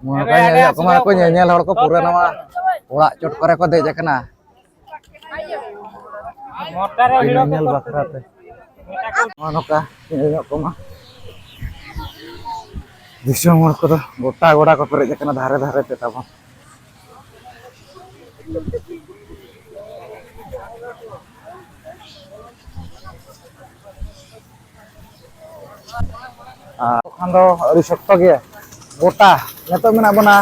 ᱱᱚᱣᱟ ᱠᱚ ᱧᱮᱧᱮᱞ ᱠᱚ ᱢᱟ ᱠᱚ ᱧᱮᱧᱮᱞ ᱦᱚᱲ ᱠᱚ ᱯᱩᱨᱟᱹ ᱱᱚᱣᱟ ᱚᱲᱟᱜ ᱪᱚᱴ ᱠᱚᱨᱮ ᱠᱚ ᱫᱮᱡ ᱟᱠᱟᱱᱟ᱾ ᱢᱚᱴᱟ ᱨᱮ ᱦᱤᱲᱚ ᱧᱮᱧᱮᱞ ᱠᱚ ᱵᱟᱠᱷᱨᱟ ᱛᱮ᱾ ᱱᱚᱜᱼᱚ ᱱᱚᱝᱠᱟ ᱧᱮᱞ ᱧᱚᱜ ᱠᱚᱢᱟ᱾ ᱫᱤᱥᱚᱢ ᱦᱚᱲ ᱠᱚᱫᱚ ᱜᱚᱴᱟ ᱜᱚᱰᱟ ᱠᱚ ᱯᱮᱨᱮᱡ ᱟᱠᱟᱱᱟ ᱫᱷᱟᱨᱮ ᱫᱷᱟᱨᱮ ᱛᱮ ᱛᱟᱵᱚᱱ᱾ ᱟᱨ ᱠᱷᱟᱱ ᱫᱚ ᱟᱹᱰᱤ ᱥᱚᱠᱛᱚ ᱜᱮ ᱜᱚᱴᱟ᱾ ᱱᱤᱛᱚᱜ ᱢᱮᱱᱟᱜ ᱵᱚᱱᱟ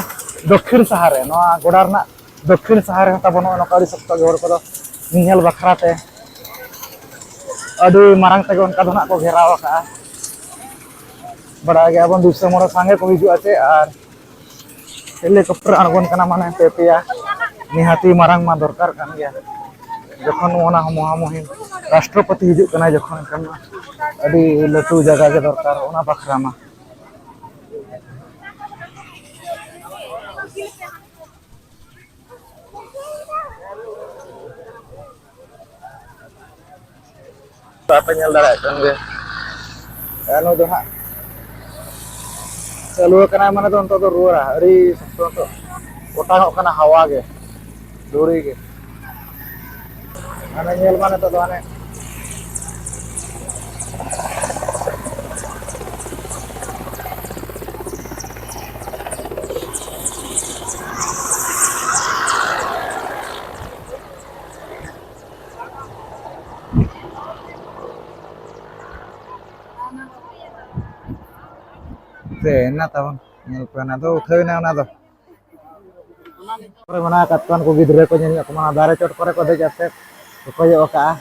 ᱫᱚᱠᱠᱷᱤᱱ ᱥᱟᱦᱟᱨ ᱨᱮ, ᱱᱚᱣᱟ ᱜᱚᱰᱟ ᱨᱮᱱᱟᱜ ᱫᱚᱠᱠᱷᱤᱱ ᱥᱟᱦᱟᱨ ᱨᱮ ᱦᱚᱸ ᱛᱟᱵᱚᱱ ᱱᱚᱜᱼᱚ ᱱᱚᱝᱠᱟ ᱟᱹᱰᱤ ᱥᱚᱠᱛᱚ ᱜᱮ ᱦᱚᱲ ᱠᱚᱫᱚ ᱧᱮᱧᱮᱞ ᱵᱟᱠᱷᱨᱟ ᱛᱮ ᱟᱹᱰᱤ ᱢᱟᱨᱟᱝ ᱛᱮᱜᱮ ᱚᱱᱠᱟ ᱫᱚ ᱱᱟᱜ ᱠᱚ ᱜᱷᱮᱨᱟᱣ ᱟᱠᱟᱫᱼᱟ᱾ ᱵᱟᱲᱟᱭ ᱜᱮᱭᱟᱵᱚᱱ ᱫᱩᱥᱚ ᱢᱚᱬᱮ ᱥᱟᱸᱜᱮ ᱠᱚ ᱦᱤᱡᱩᱜᱼᱟ ᱪᱮ, ᱟᱨ ᱦᱮᱞᱤᱠᱚᱯᱴᱟᱨ ᱟᱬᱜᱚᱱ ᱠᱟᱱᱟ ᱢᱟᱱᱮ ᱯᱮ ᱯᱮᱭᱟ, ᱱᱤᱦᱟᱹᱛᱤ ᱢᱟᱨᱟᱝ ᱢᱟ ᱫᱚᱨᱠᱟᱨ ᱠᱟᱱ ᱜᱮᱭᱟ᱾ ᱡᱚᱠᱷᱚᱱ ᱚᱱᱟ ᱢᱚᱦᱟᱢᱩᱦᱤᱢ ᱨᱟᱥᱴᱨᱚᱯᱚᱛᱤ ᱦᱤᱡᱩᱜ ᱠᱟᱱᱟᱭ ᱡᱚᱠᱷᱚᱱ, ᱮᱱᱠᱷᱟᱱ ᱢᱟ ᱟᱹᱰᱤ ᱞᱟᱹᱴᱩ ᱡᱟᱭᱜᱟ ᱜᱮ ᱫᱚᱨᱠᱟᱨ ᱚᱱᱟ ᱵᱟᱠᱷᱨᱟ ᱢᱟ᱾ ᱟᱯᱮ ᱧᱮᱞ ᱫᱟᱲᱮᱭᱟᱜ ᱠᱟᱱ ᱜᱮ, ᱱᱩᱭ ᱫᱚ ᱦᱟᱸᱜ ᱪᱟᱹᱞᱩ ᱟᱠᱟᱱᱟᱭ ᱢᱟᱱᱮ ᱫᱚ ᱱᱤᱛᱚᱜ ᱫᱚ ᱨᱩᱣᱟᱹᱲᱟ, ᱟᱹᱰᱤ ᱥᱚᱠᱛᱚ ᱱᱤᱛᱚᱜ ᱚᱴᱟᱝᱚᱜ ᱠᱟᱱᱟ ᱦᱟᱣᱟ ᱜᱮ, ᱫᱷᱩᱲᱤ ᱜᱮ᱾ ᱦᱟᱱᱮ ᱧᱮᱞ ᱢᱟ ᱱᱤᱛᱚᱜ ᱫᱚ ᱦᱟᱱᱮ ᱥᱮ ᱮᱱᱟ ᱛᱟᱵᱚᱱ, ᱧᱮᱞ ᱯᱮ, ᱚᱱᱟ ᱫᱚ ᱩᱴᱷᱟᱹᱣ ᱮᱱᱟ, ᱚᱱᱟ ᱫᱚ᱾ ᱠᱚᱨᱮ ᱢᱮᱱᱟᱜ ᱟᱠᱟᱫ ᱠᱚᱣᱟ ᱩᱱᱠᱩ ᱜᱤᱫᱽᱨᱟᱹ ᱠᱚ ᱧᱮᱞ ᱧᱚᱜ ᱠᱚ ᱢᱟ, ᱫᱟᱨᱮ ᱪᱚᱴ ᱠᱚᱨᱮ ᱠᱚ ᱫᱮᱡ ᱠᱟᱛᱮ ᱠᱚ ᱠᱚᱭᱚᱜ ᱟᱠᱟᱜᱼᱟ᱾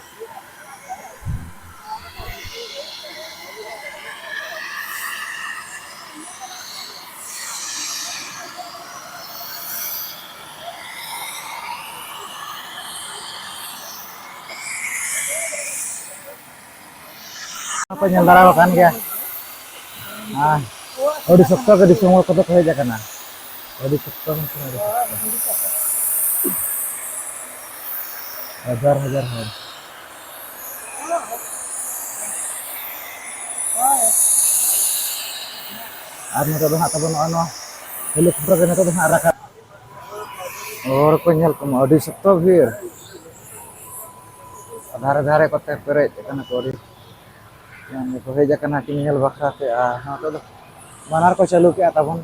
ᱠᱚ ᱧᱮᱞ ᱫᱟᱲᱮᱭᱟᱜ ᱠᱟᱱ ᱜᱮᱭᱟ᱾ ᱦᱮᱸ, ᱟᱹᱰᱤ ᱥᱚᱠᱛᱚ ᱜᱮ ᱫᱤᱥᱚᱢ ᱦᱚᱲ ᱠᱚᱫᱚ ᱠᱚ ᱦᱮᱡ ᱟᱠᱟᱱᱟ᱾ ᱟᱹᱰᱤ ᱥᱚᱠᱛᱚ ᱢᱮᱱᱠᱷᱟᱱ ᱟᱹᱰᱤ ᱥᱚᱠᱛᱚ᱾ ᱦᱟᱡᱟᱨ ᱦᱟᱡᱟᱨ ᱦᱚᱲ᱾ ᱟᱨ ᱱᱤᱛᱚᱜ ᱫᱚ ᱦᱟᱸᱜ ᱛᱟᱵᱚᱱ ᱱᱚᱜᱼᱚᱭ ᱱᱚᱣᱟ ᱦᱮᱞᱤᱠᱚᱯᱴᱟᱨ ᱜᱮ ᱱᱤᱛᱚᱜ ᱫᱚ ᱦᱟᱸᱜ ᱨᱟᱠᱟᱵ᱾ ᱦᱚᱲ ᱠᱚ ᱧᱮᱞ ᱠᱚᱢᱟ, ᱟᱹᱰᱤ ᱥᱚᱠᱛᱚ ᱵᱷᱤᱲ᱾ ᱫᱷᱟᱨᱮ ᱫᱷᱟᱨᱮ ᱠᱚᱛᱮ ᱯᱮᱨᱮᱡ ᱟᱠᱟᱱᱟ ᱠᱚ, ᱟᱹᱰᱤ ᱜᱟᱱ ᱜᱮᱠᱚ ᱦᱮᱡ ᱟᱠᱟᱱᱟ ᱠᱤ ᱧᱮᱞ ᱵᱟᱠᱷᱨᱟ ᱛᱮ᱾ ᱟᱨ ᱱᱚᱛᱮ ᱫᱚ ᱵᱟᱱᱟᱨ ᱠᱚ ᱪᱟᱹᱞᱩ ᱠᱮᱜᱼᱟ ᱛᱟᱵᱚᱱ᱾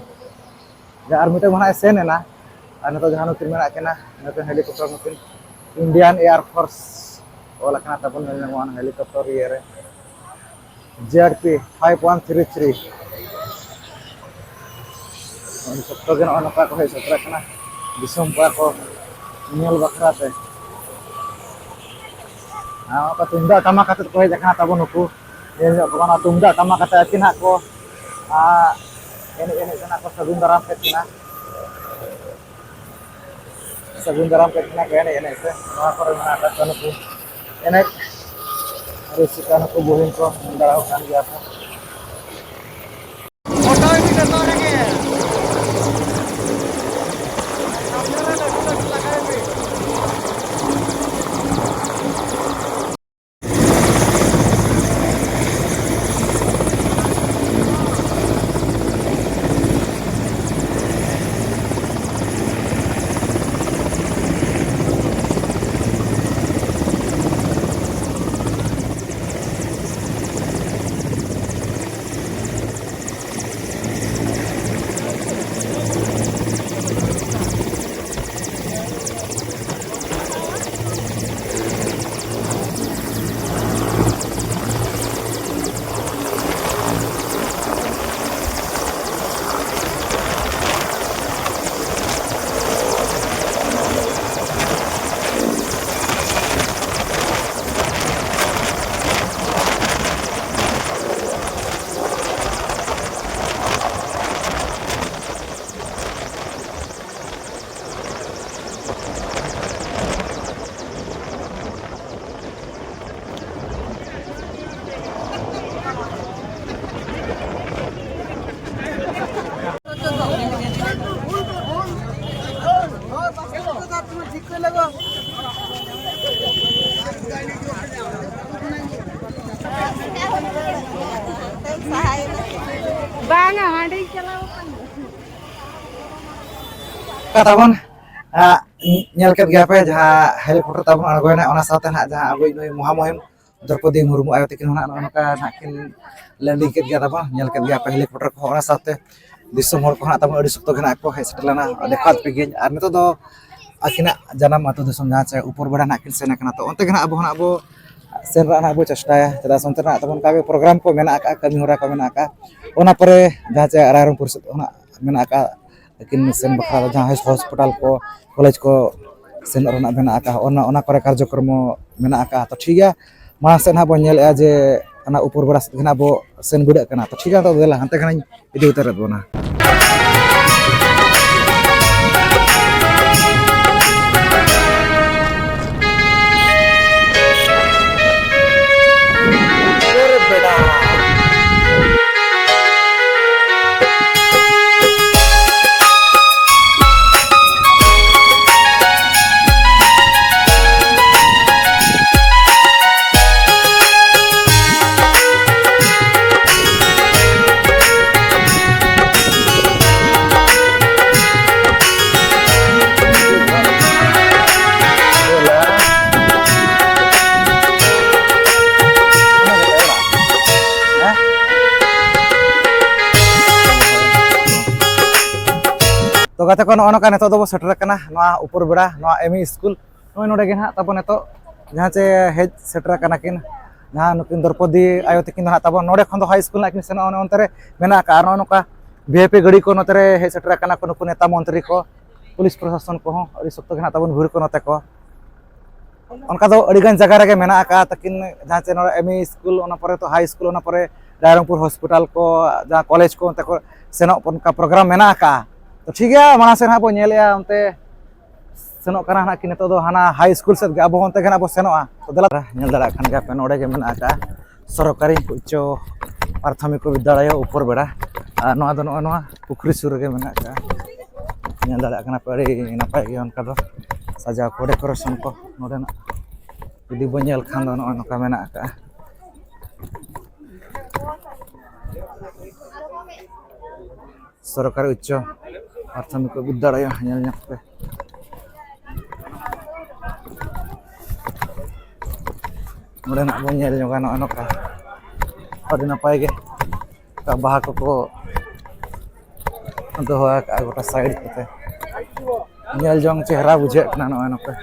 ᱡᱟ ᱟᱨ ᱢᱤᱫᱴᱮᱱ ᱢᱟ ᱱᱟᱦᱟᱜ ᱮ ᱥᱮᱱ ᱮᱱᱟ, ᱟᱨ ᱱᱤᱛᱚᱜ ᱡᱟᱦᱟᱸ ᱱᱩᱠᱤᱱ ᱢᱮᱱᱟᱜ ᱠᱤᱱᱟ, ᱱᱩᱠᱤᱱ ᱦᱮᱞᱤᱠᱚᱯᱴᱟᱨ ᱱᱩᱠᱤᱱ Indian Air Force ᱚᱞ ᱟᱠᱟᱱᱟ ᱛᱟᱵᱚᱱ, ᱧᱮᱞ ᱧᱟᱢᱚᱜᱼᱟ ᱚᱱᱟ ᱦᱮᱞᱤᱠᱚᱯᱴᱟᱨ ᱤᱭᱟᱹ ᱨᱮ᱾ ᱡᱮ ᱟᱨ P five one three three᱾ ᱟᱹᱰᱤ ᱥᱚᱠᱛᱚ ᱜᱮ ᱱᱚᱜᱼᱚᱭ ᱱᱚᱝᱠᱟ ᱠᱚ ᱦᱮᱡ ᱥᱮᱴᱮᱨ ᱠᱟᱱᱟ ᱫᱤᱥᱚᱢ ᱠᱚᱲᱟ ᱠᱚ ᱧᱮᱞ ᱵᱟᱠᱷᱨᱟ ᱛᱮ᱾ ᱟᱨ ᱱᱚᱝᱠᱟ ᱛᱩᱢᱫᱟᱜ ᱴᱟᱢᱟᱠ ᱠᱟᱛᱮ ᱠᱚ ᱦᱮᱡ ᱟᱠᱟᱱᱟ ᱛᱟᱵᱚᱱ ᱱᱩᱠᱩ᱾ ᱧᱮᱞ ᱧᱚᱜ ᱠᱚ ᱜᱟᱱᱚᱜᱼᱟ, ᱛᱩᱢᱫᱟᱜ ᱴᱟᱢᱟᱠ ᱠᱟᱛᱮ ᱟᱹᱠᱤᱱ ᱦᱟᱸᱜ ᱠᱚ, ᱟᱨ ᱮᱱᱮᱡ ᱮᱱᱮᱡ ᱠᱟᱱᱟ ᱠᱚ, ᱥᱟᱹᱜᱩᱱ ᱫᱟᱨᱟᱢ ᱠᱮᱫ ᱠᱤᱱᱟ᱾ ᱥᱟᱹᱜᱩᱱ ᱫᱟᱨᱟᱢ ᱠᱮᱫ ᱠᱤᱱᱟ ᱠᱚ ᱮᱱᱮᱡ ᱮᱱᱮᱡ ᱛᱮ᱾ ᱱᱚᱣᱟ ᱠᱚᱨᱮ ᱢᱮᱱᱟᱜ ᱟᱠᱟᱫ ᱠᱚᱣᱟ ᱱᱩᱠᱩ ᱮᱱᱮᱡ ᱨᱩᱥᱤᱠᱟ, ᱱᱩᱠᱩ ᱵᱩᱦᱤᱱ ᱠᱚ ᱧᱮᱞ ᱫᱟᱲᱮᱭᱟᱜ ᱠᱟᱱ ᱜᱮᱭᱟ ᱯᱮ᱾ ᱵᱟᱝᱟ, ᱦᱟᱸᱰᱮᱧ ᱪᱟᱞᱟᱣ ᱟᱠᱟᱱᱟ᱾ ᱛᱟᱵᱚᱱ, ᱟᱜ, ᱧᱮᱞ ᱠᱮᱫ ᱜᱮᱭᱟ ᱯᱮ ᱡᱟᱦᱟᱸ helicopter ᱛᱟᱵᱚᱱ ᱟᱬᱜᱚᱭᱮᱱᱟ, ᱚᱱᱟ ᱥᱟᱶᱛᱮ ᱱᱟᱦᱟᱜ ᱡᱟᱦᱟᱸ ᱟᱵᱚᱭᱤᱡ ᱱᱩᱭ ᱢᱚᱦᱟᱢᱩᱦᱤᱢ ᱫᱨᱚᱯᱚᱫᱤ ᱢᱩᱨᱢᱩ ᱟᱭᱳ ᱛᱟᱹᱠᱤᱱ ᱦᱚᱸ ᱱᱟᱦᱟᱜ ᱱᱚᱜᱼᱚ ᱱᱚᱝᱠᱟ ᱱᱟᱦᱟᱜ ᱠᱤᱱ landing ᱠᱮᱫ ᱜᱮᱭᱟ ᱛᱟᱵᱚᱱ᱾ ᱧᱮᱞ ᱠᱮᱫ ᱜᱮᱭᱟ ᱯᱮ helicopter ᱠᱚᱦᱚᱸ, ᱚᱱᱟ ᱥᱟᱶᱛᱮ ᱫᱤᱥᱚᱢ ᱦᱚᱲ ᱠᱚ ᱱᱟᱦᱟᱜ ᱛᱟᱵᱚᱱ ᱟᱹᱰᱤ ᱥᱚᱠᱛᱚ ᱜᱮ ᱱᱟᱦᱟᱜ ᱠᱚ ᱦᱮᱡ ᱥᱮᱴᱮᱨ ᱞᱮᱱᱟ, ᱫᱮᱠᱷᱟᱣ ᱯᱮ ᱜᱤᱭᱟᱹᱧ᱾ ᱟᱨ ᱱᱤᱛᱚᱜ ᱫᱚ ᱟᱹᱠᱤᱱᱟᱜ ᱡᱟᱱᱟᱢ ᱟᱹᱛᱩ ᱫᱤᱥᱚᱢ ᱡᱟᱦᱟᱸ ᱪᱮ ᱩᱯᱚᱨ ᱵᱮᱲᱟ ᱱᱟᱦᱟᱜ ᱠᱤᱱ ᱥᱮᱱ ᱟᱠᱟᱱᱟ, ᱛᱚ ᱚᱱᱛᱮ ᱜᱮ ᱱᱟᱦᱟᱜ ᱟᱵᱚ ᱱᱟᱦᱟᱜ ᱵᱚ ᱥᱮᱱ ᱨᱮᱱᱟᱜ ᱦᱟᱸᱜ ᱵᱚ ᱪᱮᱥᱴᱟᱭᱟ, ᱪᱮᱫᱟᱜ ᱥᱮ ᱚᱱᱛᱮ ᱨᱮᱱᱟᱜ ᱛᱟᱵᱚᱱ ᱚᱱᱠᱟ ᱜᱮ ᱯᱨᱳᱜᱨᱟᱢ ᱠᱚ ᱢᱮᱱᱟᱜ ᱟᱠᱟᱫᱼᱟ, ᱠᱟᱹᱢᱤ ᱦᱚᱨᱟ ᱠᱚ ᱢᱮᱱᱟᱜ ᱟᱠᱟᱫᱼᱟ᱾ ᱚᱱᱟ ᱯᱚᱨᱮ ᱡᱟᱦᱟᱸ ᱪᱮ ᱨᱟᱭᱨᱚᱝᱯᱩᱨ ᱥᱮᱫ ᱠᱷᱚᱱᱟᱜ ᱢᱮᱱᱟᱜ ᱟᱠᱟᱫ, ᱟᱹᱠᱤᱱ ᱥᱮᱱ ᱵᱟᱠᱷᱨᱟ ᱫᱚ ᱡᱟᱦᱟᱸ ᱦᱚᱥᱯᱤᱴᱟᱞ ᱠᱚ, ᱠᱚᱞᱮᱡᱽ ᱠᱚ ᱥᱮᱱᱚᱜ ᱨᱮᱱᱟᱜ ᱢᱮᱱᱟᱜ ᱟᱠᱟᱫ, ᱚᱱᱟ, ᱚᱱᱟ ᱠᱚᱨᱮ ᱠᱟᱨᱡᱚᱠᱨᱚᱢ ᱢᱮᱱᱟᱜ ᱟᱠᱟᱫ᱾ ᱛᱚ ᱴᱷᱤᱠ ᱜᱮᱭᱟ, ᱢᱟᱲᱟᱝ ᱥᱮᱫ ᱦᱟᱸᱜ ᱵᱚᱱ ᱧᱮᱞᱮᱫᱼᱟ ᱡᱮ ᱚᱱᱟ ᱩᱯᱚᱨ ᱵᱮᱲᱟ ᱥᱮᱫ ᱜᱮ ᱦᱟᱸᱜ ᱵᱚ ᱥᱮᱱ ᱵᱤᱰᱟᱹᱜ ᱠᱟᱱᱟ᱾ ᱛᱚ ᱴᱷᱤᱠ ᱜᱮᱭᱟ, ᱱᱤᱛᱚᱜ ᱫᱚ ᱫᱮᱞᱟ ᱦᱟᱱᱛᱮ ᱠᱷᱚᱱᱟᱜ ᱤᱧ ᱤᱫᱤ ᱩᱛᱟᱹᱨᱮᱫ ᱵᱚᱱᱟ᱾ ᱛᱚ ᱜᱟᱛᱮ ᱠᱚ, ᱱᱚᱜᱼᱚ ᱱᱚᱝᱠᱟ ᱱᱤᱛᱚᱜ ᱫᱚᱵᱚ ᱥᱮᱴᱮᱨ ᱟᱠᱟᱱᱟ ᱱᱚᱣᱟ ᱩᱯᱚᱨ ᱵᱮᱲᱟ, ᱱᱚᱣᱟ ᱮᱢ ᱤ ᱥᱠᱩᱞ᱾ ᱱᱚᱜᱼᱚᱭ ᱱᱚᱰᱮ ᱜᱮ ᱱᱟᱦᱟᱜ ᱛᱟᱵᱚ ᱱᱤᱛᱚᱜ ᱡᱟᱦᱟᱸ ᱪᱮ ᱦᱮᱡ ᱥᱮᱴᱮᱨ ᱟᱠᱟᱱᱟ ᱠᱤᱱ, ᱡᱟᱦᱟᱸ ᱱᱩᱠᱤᱱ ᱫᱨᱚᱯᱚᱫᱤ ᱟᱭᱳ ᱛᱟᱹᱠᱤᱱ ᱫᱚ ᱱᱟᱦᱟᱜ ᱛᱟᱵᱚ ᱱᱚᱰᱮ ᱠᱷᱚᱱ ᱫᱚ ᱦᱟᱭ ᱥᱠᱩᱞ ᱱᱟᱦᱟᱜ ᱠᱤᱱ ᱥᱮᱱᱚᱜᱼᱟ, ᱚᱱᱮ ᱚᱱᱛᱮ ᱨᱮ ᱢᱮᱱᱟᱜ ᱟᱠᱟᱫᱼᱟ᱾ ᱟᱨ ᱱᱚᱜᱼᱚ ᱱᱚᱝᱠᱟ ᱵᱷᱤ ᱟᱭ ᱯᱤ ᱜᱟᱹᱰᱤ ᱠᱚ ᱱᱚᱛᱮ ᱨᱮ ᱦᱮᱡ ᱥᱮᱴᱮᱨ ᱟᱠᱟᱱᱟ ᱠᱚ, ᱱᱩᱠᱩ ᱱᱮᱛᱟ ᱢᱚᱱᱛᱨᱤ ᱠᱚ, ᱯᱩᱞᱤᱥ ᱯᱨᱚᱥᱟᱥᱚᱱ ᱠᱚᱦᱚᱸ ᱟᱹᱰᱤ ᱥᱚᱠᱛᱚ ᱜᱮ ᱱᱟᱦᱟᱜ ᱛᱟᱵᱚᱱ ᱵᱷᱤᱲ ᱠᱚ ᱱᱚᱛᱮ ᱠᱚ᱾ ᱚᱱᱠᱟ ᱫᱚ ᱟᱹᱰᱤ ᱜᱟᱱ ᱡᱟᱭᱜᱟ ᱨᱮᱜᱮ ᱢᱮᱱᱟᱜ ᱟᱠᱟᱫᱼᱟ ᱛᱟᱹᱠᱤᱱ, ᱡᱟᱦᱟᱸ ᱪᱮ ᱱᱚᱰᱮ ᱮᱢ ᱤ ᱥᱠᱩᱞ, ᱚᱱᱟ ᱯᱚᱨᱮ ᱛᱚ ᱦᱟᱭ ᱥᱠᱩᱞ, ᱚᱱᱟ ᱯᱚᱨᱮ ᱨᱟᱭᱨᱚᱝᱯᱩᱨ ᱦᱚᱥᱯᱤᱴᱟᱞ ᱠᱚ, ᱡᱟᱦᱟᱸ ᱠᱚᱞᱮᱡᱽ ᱠᱚ, ᱚᱱᱛᱮ ᱠᱚ ᱥᱮᱱᱚᱜ ᱚᱱᱠᱟ ᱯᱨᱳᱜᱨᱟᱢ ᱢᱮᱱᱟᱜ ᱟᱠᱟᱫᱼᱟ᱾ ᱛᱚ ᱴᱷᱤᱠ ᱜᱮᱭᱟ, ᱢᱟᱲᱟᱝ ᱥᱮᱫ ᱦᱟᱸᱜ ᱵᱚᱱ ᱧᱮᱞᱮᱫᱼᱟ ᱚᱱᱛᱮ ᱥᱮᱱᱚᱜ ᱠᱟᱱᱟ ᱱᱟᱦᱟᱜ ᱠᱤᱱ ᱱᱤᱛᱚᱜ ᱫᱚ ᱦᱟᱱᱟ ᱦᱟᱭ ᱥᱠᱩᱞ ᱥᱮᱫ ᱜᱮ, ᱟᱵᱚ ᱦᱚᱸ ᱚᱱᱛᱮ ᱜᱮ ᱱᱟᱦᱟᱜ ᱵᱚᱱ ᱥᱮᱱᱚᱜᱼᱟ᱾ ᱛᱚ ᱫᱮᱞᱟ, ᱧᱮᱞ ᱫᱟᱲᱮᱭᱟᱜ ᱠᱟᱱ ᱜᱮᱭᱟ ᱯᱮ, ᱱᱚᱰᱮ ᱜᱮ ᱢᱮᱱᱟᱜ ᱟᱠᱟᱫᱼᱟ ᱥᱚᱨᱠᱟᱨᱤ ᱩᱪᱪᱚ ᱯᱨᱟᱛᱷᱚᱢᱤᱠ ᱵᱤᱫᱽᱫᱟᱞᱚᱭ ᱩᱯᱚᱨ ᱵᱮᱲᱟ᱾ ᱟᱨ ᱱᱚᱣᱟ ᱫᱚ ᱱᱚᱜᱼᱚᱭ ᱱᱚᱣᱟ ᱯᱩᱠᱷᱨᱤ ᱥᱩᱨ ᱨᱮᱜᱮ ᱢᱮᱱᱟᱜ ᱟᱠᱟᱫᱼᱟ᱾ ᱧᱮᱞ ᱫᱟᱲᱮᱭᱟᱜ ᱠᱟᱱᱟ ᱯᱮ, ᱟᱹᱰᱤ ᱱᱟᱯᱟᱭ ᱜᱮ ᱚᱱᱠᱟ ᱫᱚ ᱥᱟᱡᱟᱣ ᱠᱚ, ᱰᱮᱠᱳᱨᱮᱥᱚᱱ ᱠᱚ ᱱᱚᱰᱮᱱᱟᱜ ᱡᱩᱫᱤ ᱵᱚᱱ ᱧᱮᱞ ᱠᱷᱟᱱ ᱫᱚ ᱱᱚᱜᱼᱚᱭ ᱱᱚᱝᱠᱟ ᱢᱮᱱᱟᱜ ᱟᱠᱟᱫᱼᱟ᱾ ᱥᱚᱨᱠᱟᱨᱤ ᱩᱪᱪᱚ ᱯᱨᱟᱛᱷᱚᱢᱤᱠ ᱵᱤᱫᱽᱫᱟᱞᱚᱭ ᱧᱮᱞ ᱧᱚᱜ ᱯᱮ᱾ ᱱᱚᱰᱮᱱᱟᱜ ᱵᱚᱱ ᱧᱮᱞ ᱧᱚᱜᱟ, ᱱᱚᱜᱼᱚᱭ ᱱᱚᱝᱠᱟ ᱟᱹᱰᱤ ᱱᱟᱯᱟᱭ ᱜᱮ ᱚᱱᱠᱟ ᱵᱟᱦᱟ ᱠᱚᱠᱚ ᱫᱚᱦᱚ ᱟᱠᱟᱫᱼᱟ ᱜᱚᱴᱟ ᱥᱟᱭᱤᱰ ᱠᱚᱛᱮ᱾ ᱧᱮᱞ ᱡᱚᱝ ᱪᱮᱦᱨᱟ ᱵᱩᱡᱷᱟᱹᱜ ᱠᱟᱱᱟ ᱱᱚᱜᱼᱚᱭ ᱱᱚᱝᱠᱟ᱾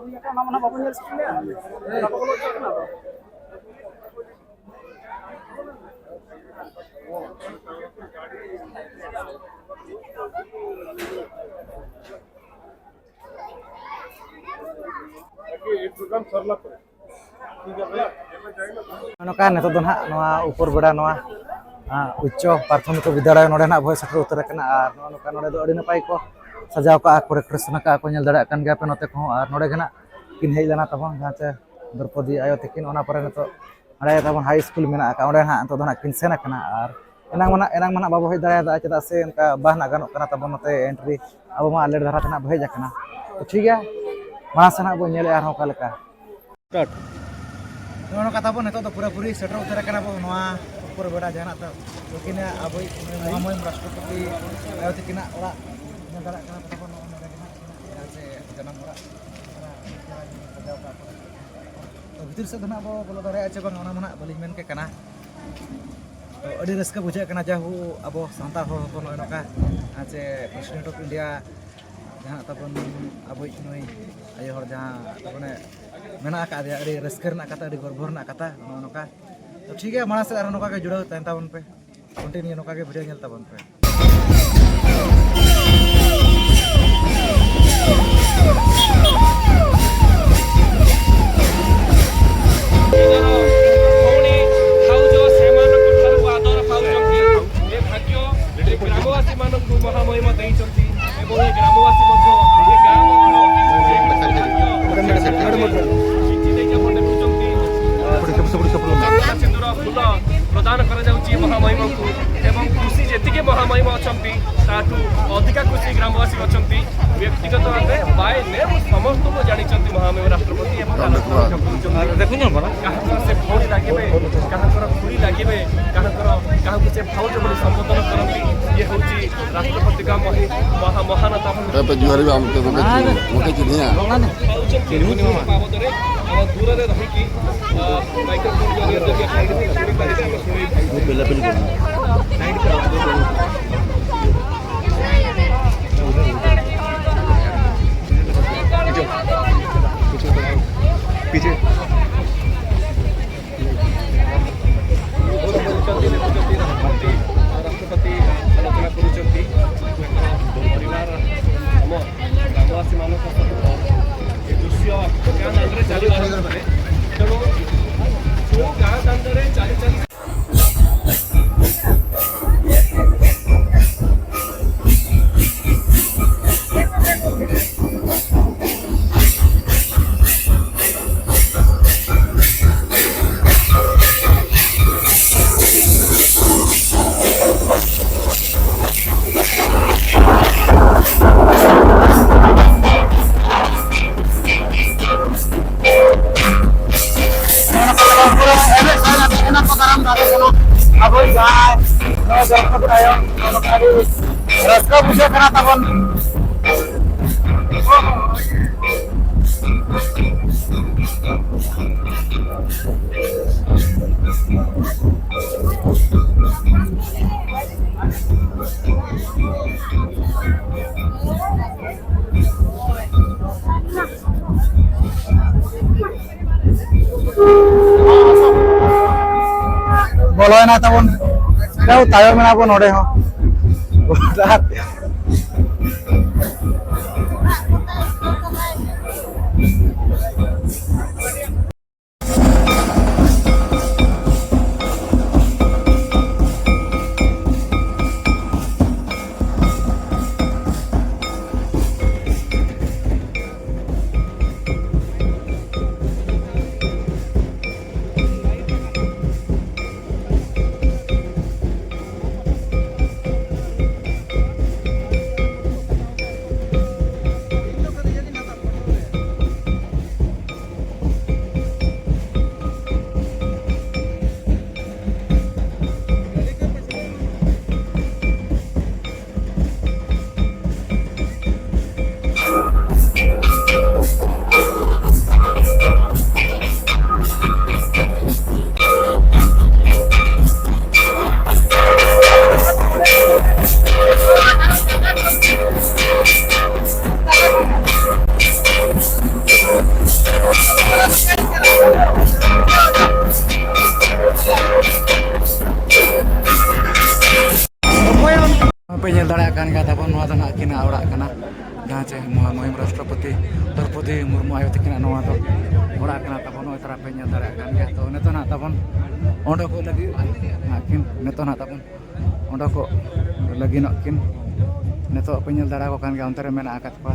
ᱚᱱᱟ ᱢᱟ ᱱᱟᱦᱟᱜ ᱵᱟᱵᱚᱱ ᱧᱮᱞ ᱥᱮᱴᱮᱨ ᱞᱮᱜᱼᱟ᱾ ᱵᱟᱠᱚ ᱵᱚᱞᱚ ᱦᱚᱪᱚ ᱠᱟᱱᱟ ᱟᱫᱚ᱾ ᱱᱚᱝᱠᱟ ᱱᱤᱛᱚᱜ ᱫᱚ ᱱᱟᱦᱟᱜ ᱱᱚᱣᱟ ᱩᱯᱚᱨ ᱵᱮᱲᱟ ᱱᱚᱣᱟ, ᱟ, ᱩᱪᱪᱚ ᱯᱨᱟᱛᱷᱚᱢᱤᱠ ᱵᱤᱫᱽᱭᱟᱞᱚᱭ ᱱᱚᱰᱮ ᱱᱟᱦᱟᱜ ᱵᱚ ᱦᱮᱡ ᱥᱮᱴᱮᱨ ᱩᱛᱟᱹᱨ ᱟᱠᱟᱱᱟ᱾ ᱟᱨ ᱱᱚᱜᱼᱚ ᱱᱚᱝᱠᱟ ᱱᱚᱰᱮ ᱫᱚ ᱟᱹᱰᱤ ᱱᱟᱯᱟᱭ ᱠᱚ ᱥᱟᱡᱟᱣ ᱠᱟᱜᱼᱟ, ᱠᱚ decoration ᱠᱟᱜᱼᱟ, ᱠᱚ ᱧᱮᱞ ᱫᱟᱲᱮᱭᱟᱜ ᱠᱟᱱ ᱜᱮᱭᱟ ᱯᱮ ᱱᱚᱛᱮ ᱠᱚᱦᱚᱸ᱾ ᱟᱨ ᱱᱚᱰᱮ ᱜᱮ ᱱᱟᱦᱟᱜ ᱠᱤᱱ ᱦᱮᱡ ᱞᱮᱱᱟ ᱛᱟᱵᱚᱱ ᱡᱟᱦᱟᱸ ᱪᱮ ᱫᱨᱚᱯᱚᱫᱤ ᱟᱭᱳ ᱛᱟᱹᱠᱤᱱ, ᱚᱱᱟ ᱯᱚᱨᱮ ᱱᱤᱛᱚᱜ ᱚᱸᱰᱮ ᱛᱟᱵᱚᱱ high school ᱢᱮᱱᱟᱜ ᱟᱠᱟᱫ, ᱚᱸᱰᱮ ᱱᱟᱦᱟᱜ ᱱᱤᱛᱚᱜ ᱫᱚ ᱱᱟᱦᱟᱜ ᱠᱤᱱ ᱥᱮᱱ ᱟᱠᱟᱱᱟ᱾ ᱟᱨ ᱮᱱᱟᱝ ᱢᱟ ᱱᱟᱦᱟᱜ, ᱮᱱᱟᱝ ᱢᱟ ᱱᱟᱦᱟᱜ ᱵᱟᱵᱚ ᱦᱮᱡ ᱫᱟᱲᱮᱭᱟᱫᱟ, ᱪᱮᱫᱟᱜ ᱥᱮ ᱚᱱᱠᱟ ᱵᱟᱝ ᱱᱟᱦᱟᱜ ᱜᱟᱱᱚᱜ ᱠᱟᱱᱟ ᱛᱟᱵᱚᱱ ᱱᱚᱛᱮ entry, ᱟᱵᱚ ᱢᱟ late ᱫᱷᱟᱨᱟ ᱛᱮ ᱱᱟᱦᱟᱜ ᱵᱚ ᱦᱮᱡ ᱟᱠᱟᱱᱟ᱾ ᱛᱚ ᱴᱷᱤᱠ ᱜᱮᱭᱟ, ᱢᱟᱲᱟᱝ ᱥᱮᱫ ᱱᱟᱦᱟᱜ ᱵᱚ ᱧᱮᱞᱮᱫᱼᱟ ᱟᱨᱦᱚᱸ ᱚᱠᱟ ᱞᱮᱠᱟ᱾ Start᱾ ᱱᱚᱜᱼᱚ ᱱᱚᱝᱠᱟ ᱛᱟᱵᱚᱱ ᱱᱤᱛᱚᱜ ᱫᱚ ᱯᱩᱨᱟᱹᱯᱩᱨᱤ ᱥᱮᱴᱮᱨ ᱩᱛᱟᱹᱨ ᱟᱠᱟᱱᱟ ᱵᱚ ᱱᱚᱣᱟ ᱩᱯᱚᱨ ᱵᱮᱲᱟ ᱡᱟᱦᱟᱱᱟᱜ ᱛᱚ ᱱᱩᱠᱤᱱᱟᱜ ᱟᱵᱚᱭᱤᱡ ᱢᱚᱦᱟᱢᱚᱦᱤᱢ ᱨᱟᱥᱴᱨᱚᱯᱚᱛᱤ ᱟᱭᱳ ᱛᱟᱹᱠᱤᱱᱟᱜ ᱚᱲᱟᱜ ᱧᱮᱞ ᱫᱟᱲᱮᱭᱟᱜ ᱠᱟᱱᱟ ᱵᱚ ᱱᱚᱜᱼᱚ ᱱᱚᱰᱮ ᱜᱮ ᱱᱟᱦᱟᱜ ᱡᱟᱦᱟᱸ ᱪᱮ ᱡᱟᱱᱟᱢ ᱚᱲᱟᱜ᱾ ᱥᱟᱡᱟᱣ ᱠᱟᱜᱼᱟ ᱠᱚ᱾ ᱛᱚ, ᱵᱷᱤᱛᱤᱨ ᱥᱮᱫ ᱫᱚ ᱱᱟᱦᱟᱜ ᱵᱚ ᱵᱚᱞᱚ ᱫᱟᱲᱮᱭᱟᱜᱼᱟ ᱪᱮ ᱵᱟᱝ, ᱚᱱᱟ ᱢᱟ ᱱᱟᱦᱟᱜ ᱵᱟᱹᱞᱤᱧ ᱢᱮᱱ ᱠᱮ ᱠᱟᱱᱟ᱾ ᱛᱚ, ᱟᱹᱰᱤ ᱨᱟᱹᱥᱠᱟᱹ ᱵᱩᱡᱷᱟᱹᱜ ᱠᱟᱱᱟ, ᱡᱟᱦᱳ ᱟᱵᱚ ᱥᱟᱱᱛᱟᱲ ᱦᱚᱲ ᱦᱚᱯᱚᱱ ᱱᱚᱜᱼᱚᱭ ᱱᱚᱝᱠᱟ, ᱟᱨ ᱪᱮ President of India ᱡᱟᱦᱟᱸ ᱛᱟᱵᱚᱱ ᱟᱵᱚᱭᱤᱡ ᱱᱩᱭ ᱟᱭᱳ ᱦᱚᱲ ᱡᱟᱦᱟᱸ ᱛᱟᱵᱚᱱᱮ ᱢᱮᱱᱟᱜ ᱟᱠᱟᱫᱮᱭᱟ, ᱟᱹᱰᱤ ᱨᱟᱹᱥᱠᱟᱹ ᱨᱮᱱᱟᱜ ᱠᱟᱛᱷᱟ, ᱟᱹᱰᱤ ᱜᱚᱨᱵᱚ ᱨᱮᱱᱟᱜ ᱠᱟᱛᱷᱟ, ᱱᱚᱜᱼᱚ ᱱᱚᱝᱠᱟ᱾ ᱛᱚ, ᱴᱷᱤᱠ ᱜᱮᱭᱟ, ᱢᱟᱲᱟᱝ ᱥᱮᱫ ᱟᱨᱦᱚᱸ ᱱᱚᱝᱠᱟ ᱜᱮ ᱡᱩᱲᱟᱹᱣ ᱛᱟᱦᱮᱱ ᱛᱟᱵᱚᱱ ᱯᱮ, continue ᱱᱚᱝᱠᱟ ᱜᱮ video ᱧᱮᱞ ᱛᱟᱵᱚᱱ ᱯᱮ᱾ ନିଜର ଭଉଣୀ ଭାଉଜ ସେମାନଙ୍କ ଠାରୁ ଆଦର ପାଉଛନ୍ତି। ଏ ଭାଗ୍ୟ ଯେ ଗ୍ରାମବାସୀ ମାନଙ୍କୁ ମହାମହିମ ଦେଇଛନ୍ତି ଏବଂ ଏ ଗ୍ରାମବାସୀ ମଧ୍ୟ ଏ ଗାଁ ମଧ୍ୟ ଏ ଭାଗ୍ୟ ବିଞ୍ଚି ଦେଇକି ଆପଣ ଦେଖୁଛନ୍ତି। ସିନ୍ଦୁର ଫୁଲ ପ୍ରଦାନ କରାଯାଉଛି ମହାମହିମଙ୍କୁ ଏବଂ ଖୁସି ଯେତିକି ମହାମହିମ ଅଛନ୍ତି ତାଠୁ ଅଧିକା ଖୁସି ଗ୍ରାମବାସୀ ଅଛନ୍ତି। ବ୍ୟକ୍ତିଗତ ଭାବେ by name ସମସ୍ତଙ୍କୁ ଜାଣିଛନ୍ତି ମହାମହିମ ରାଷ୍ଟ୍ରପତି ଏବଂ ଆଲୋଚନା ମଧ୍ୟ କରୁଛନ୍ତି। କାହାଙ୍କର ସେ ଭଉଣୀ ଲାଗିବେ, କାହାଙ୍କର ଖୁଡ଼ି ଲାଗିବେ, କାହାଙ୍କର, କାହାକୁ ସେ ଭାଉଜ ବୋଲି ସମ୍ବୋଧନ କରନ୍ତି, ଇଏ ହେଉଛି ରାଷ୍ଟ୍ରପତିଙ୍କ ମହି-, ମହା-, ମହାନତା ବୋଲି। ଏବେ ଜୁହାର ବି ଆମକୁ ମତେ ଚିହ୍ନିଆ। ପାଉଛନ୍ତି। ବାବଦରେ ଆମ ଦୂରରେ ରହିକି, ଅ, ମାଇକ୍ରୋଫୋନ ଜରିଆରେ ଯଦି ଆପଣ ଶୁଣିପାରିବେ, ଆମେ ଶୁଣେଇବୁ। ପିଲାପିଲି କରୁନି। ନାଇଟ୍ ପିଲା। ᱯᱩᱨᱟᱹ ᱮᱱᱮᱡ ᱥᱮᱨᱮᱧ ᱟᱛᱮ ᱜᱮ ᱱᱟᱜ ᱠᱚ ᱫᱟᱨᱟᱢ ᱫᱟᱲᱮ ᱵᱚᱱᱟ᱾ ᱟᱵᱚ ᱡᱟᱦᱟᱸᱭ ᱱᱚᱣᱟ ᱫᱚᱨᱠᱟᱨ ᱛᱟᱭᱚᱢ, ᱟᱹᱰᱤ ᱨᱟᱹᱥᱠᱟᱹ ᱵᱩᱡᱷᱟᱹᱜ ᱠᱟᱱᱟ ᱛᱟᱵᱚᱱ᱾ ᱵᱚᱞᱚᱭᱮᱱᱟ ᱛᱟᱵᱚᱱ᱾ ᱛᱟᱭᱚᱢ ᱢᱮᱱᱟᱜ ᱵᱚᱱ ᱱᱚᱰᱮ ᱦᱚᱸ᱾ ᱯᱮ ᱧᱮᱞ ᱫᱟᱲᱮᱭᱟᱜ ᱠᱟᱱ ᱜᱮᱭᱟ ᱛᱟᱵᱚᱱ, ᱱᱚᱣᱟ ᱫᱚ ᱱᱟᱜ ᱟᱹᱠᱤᱱᱟᱜ ᱚᱲᱟᱜ ᱠᱟᱱᱟ, ᱡᱟᱦᱟᱸ ᱪᱮ ᱢᱚᱦᱟ-, ᱢᱩᱦᱤᱢ ᱨᱟᱥᱴᱨᱚᱯᱚᱛᱤ ᱫᱨᱚᱯᱚᱫᱤ ᱢᱩᱨᱢᱩ ᱟᱭᱳ ᱛᱟᱹᱠᱤᱱᱟᱜ ᱱᱚᱣᱟ ᱫᱚ ᱚᱲᱟᱜ ᱠᱟᱱᱟ ᱛᱟᱵᱚᱱ᱾ ᱱᱚᱜᱼᱚᱭ ᱛᱟᱨᱟ ᱯᱮ ᱧᱮᱞ ᱫᱟᱲᱮᱭᱟᱜ ᱠᱟᱱ ᱜᱮᱭᱟ᱾ ᱛᱚ, ᱱᱤᱛᱚᱜ ᱱᱟᱜ ᱛᱟᱵᱚᱱ ᱚᱸᱰᱮ ᱠᱚ ᱞᱟᱹᱜᱤᱫ ᱱᱟᱜ ᱠᱤᱱ ᱱᱤᱛᱚᱜ ᱱᱟᱜ ᱛᱟᱵᱚᱱ ᱚᱸᱰᱮ ᱠᱚ ᱞᱟᱹᱜᱤᱫ ᱱᱟᱜ ᱠᱤᱱ ᱱᱤᱛᱚᱜ ᱯᱮ ᱧᱮᱞ ᱫᱟᱲᱮᱭᱟᱠᱚ ᱠᱟᱱ ᱜᱮᱭᱟ, ᱚᱱᱛᱮ ᱨᱮ ᱢᱮᱱᱟᱜ ᱟᱠᱟᱫ ᱠᱚᱣᱟ᱾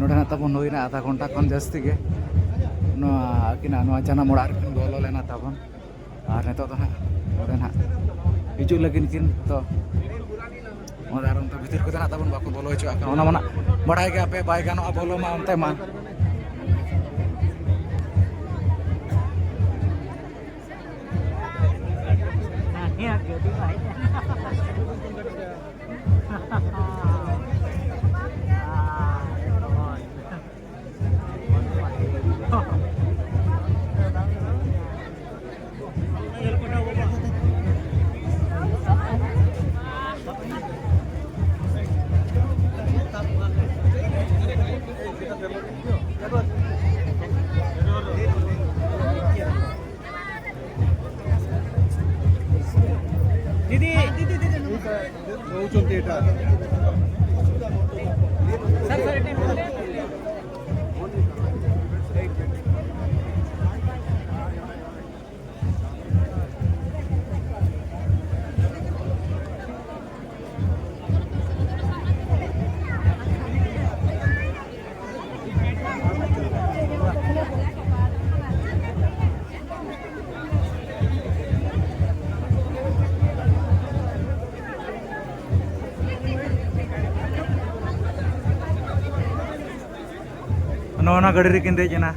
ᱱᱚᱰᱮ ᱱᱟᱜ ᱛᱟᱵᱚᱱ ᱦᱩᱭᱱᱟ ᱟᱫᱷᱟ ᱜᱷᱚᱱᱴᱟ ᱠᱷᱚᱱ ᱡᱟᱹᱥᱛᱤ ᱜᱮ ᱱᱚᱣᱟ ᱟᱹᱠᱤᱱᱟᱜ ᱱᱚᱣᱟ ᱡᱟᱱᱟᱢ ᱚᱲᱟᱜ ᱨᱮᱠᱤᱱ ᱵᱚᱞᱚ ᱞᱮᱱᱟ ᱛᱟᱵᱚᱱ᱾ ᱟᱨ ᱱᱤᱛᱚᱜ ᱫᱚ ᱱᱟᱦᱟᱜ ᱚᱸᱰᱮ ᱱᱟᱦᱟᱜ ᱦᱤᱡᱩᱜ ᱞᱟᱹᱜᱤᱫ ᱠᱤᱱ ᱛᱚ, ᱚᱱᱟ ᱟᱨ ᱚᱱᱛᱮ ᱵᱷᱤᱛᱤᱨ ᱠᱚᱫᱚ ᱱᱟᱦᱟᱜ ᱛᱟᱵᱚᱱ ᱵᱟᱠᱚ ᱵᱚᱞᱚ ᱦᱚᱪᱚᱣᱟᱜ ᱠᱟᱱᱟ᱾ ᱚᱱᱟ ᱢᱟ ᱱᱟᱦᱟᱜ ᱵᱟᱲᱟᱭ ᱜᱮᱭᱟ ᱯᱮ, ᱵᱟᱭ ᱜᱟᱱᱚᱜᱼᱟ ᱵᱚᱞᱚ ᱢᱟ ᱚᱱᱛᱮ ᱢᱟ᱾ ᱱᱚᱜᱼᱚ ᱱᱟ ᱜᱟᱹᱰᱤ ᱨᱮᱠᱤᱱ ᱫᱮᱡ ᱮᱱᱟ᱾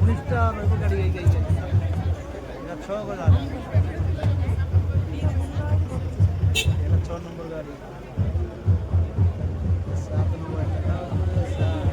ᱩᱱᱤᱥᱴᱟ ᱱᱚᱭ ᱜᱟᱹᱰᱤ ᱜᱮ ᱪᱷᱚ ᱠᱚ ᱡᱟᱦᱟᱸ ᱪᱷᱚ ᱱᱚᱢᱵᱚᱨ ᱜᱟᱹᱰᱤ, ᱥᱟᱛ ᱱᱚᱢᱵᱚᱨ ᱥᱟᱛ᱾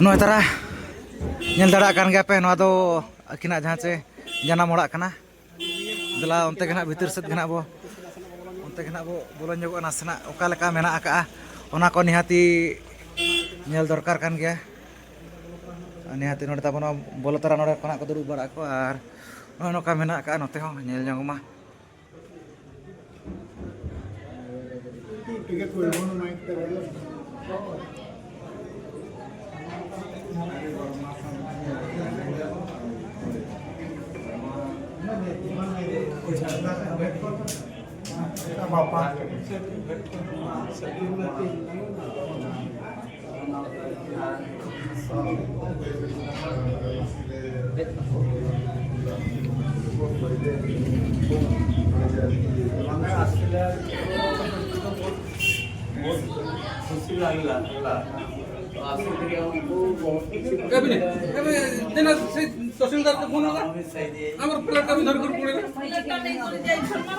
ᱱᱚᱜᱼᱚᱭ ᱛᱟᱨᱟ ᱧᱮᱞ ᱫᱟᱲᱮᱭᱟᱜ ᱠᱟᱱ ᱜᱮᱭᱟ ᱯᱮ, ᱱᱚᱣᱟ ᱫᱚ ᱟᱹᱠᱤᱱᱟᱜ ᱡᱟᱦᱟᱸ ᱪᱮ ᱡᱟᱱᱟᱢ ᱚᱲᱟᱜ ᱠᱟᱱᱟ᱾ ᱫᱮᱞᱟ, ᱚᱱᱛᱮ ᱜᱮ ᱱᱟᱦᱟᱜ ᱵᱷᱤᱛᱤᱨ ᱥᱮᱫ ᱜᱮ ᱱᱟᱦᱟᱜ ᱵᱚ, ᱚᱱᱛᱮ ᱜᱮ ᱱᱟᱦᱟᱜ ᱵᱚ ᱵᱚᱞᱚ ᱧᱚᱜᱚᱜᱼᱟ ᱱᱟᱥᱮᱱᱟᱜ, ᱚᱠᱟ ᱞᱮᱠᱟ ᱢᱮᱱᱟᱜ ᱟᱠᱟᱜᱼᱟ, ᱚᱱᱟ ᱠᱚ ᱱᱤᱦᱟᱹᱛᱤ ᱧᱮᱞ ᱫᱚᱨᱠᱟᱨ ᱠᱟᱱ ᱜᱮᱭᱟ᱾ ᱟᱨ ᱱᱤᱦᱟᱹᱛᱤ ᱱᱚᱰᱮ ᱛᱟᱵᱚᱱ ᱵᱚᱞᱚ ᱛᱚᱨᱟ ᱱᱚᱰᱮ ᱠᱷᱚᱱᱟᱜ ᱠᱚ ᱫᱩᱲᱩᱵ ᱵᱟᱲᱟᱜ ᱟᱠᱚ, ᱟᱨ ᱱᱚᱜᱼᱚᱭ ᱱᱚᱝᱠᱟ ᱢᱮᱱᱟᱜ ᱟᱠᱟᱜᱼᱟ, ᱱᱚᱛᱮ ᱦᱚᱸ ᱧᱮᱞ ᱧᱚᱜ ᱢᱟ᱾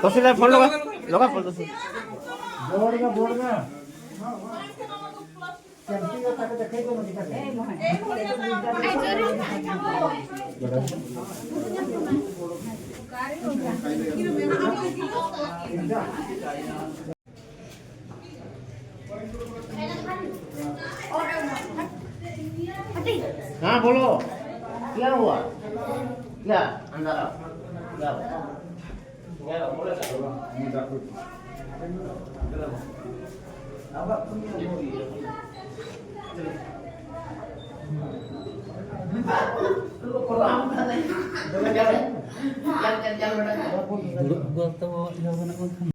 তহসিলদার ফোন লগা, লগা ফোন তহসিল। हाँ, बोलो, क्या हुआ? क्या अंदर आओ, क्या हुआ? ᱫᱩᱲᱩᱵ ᱜᱚᱞ ᱛᱟᱵᱚ ᱤᱭᱟᱹ ᱜᱟᱱᱚᱜ ᱠᱟᱱ ᱠᱷᱟᱱ᱾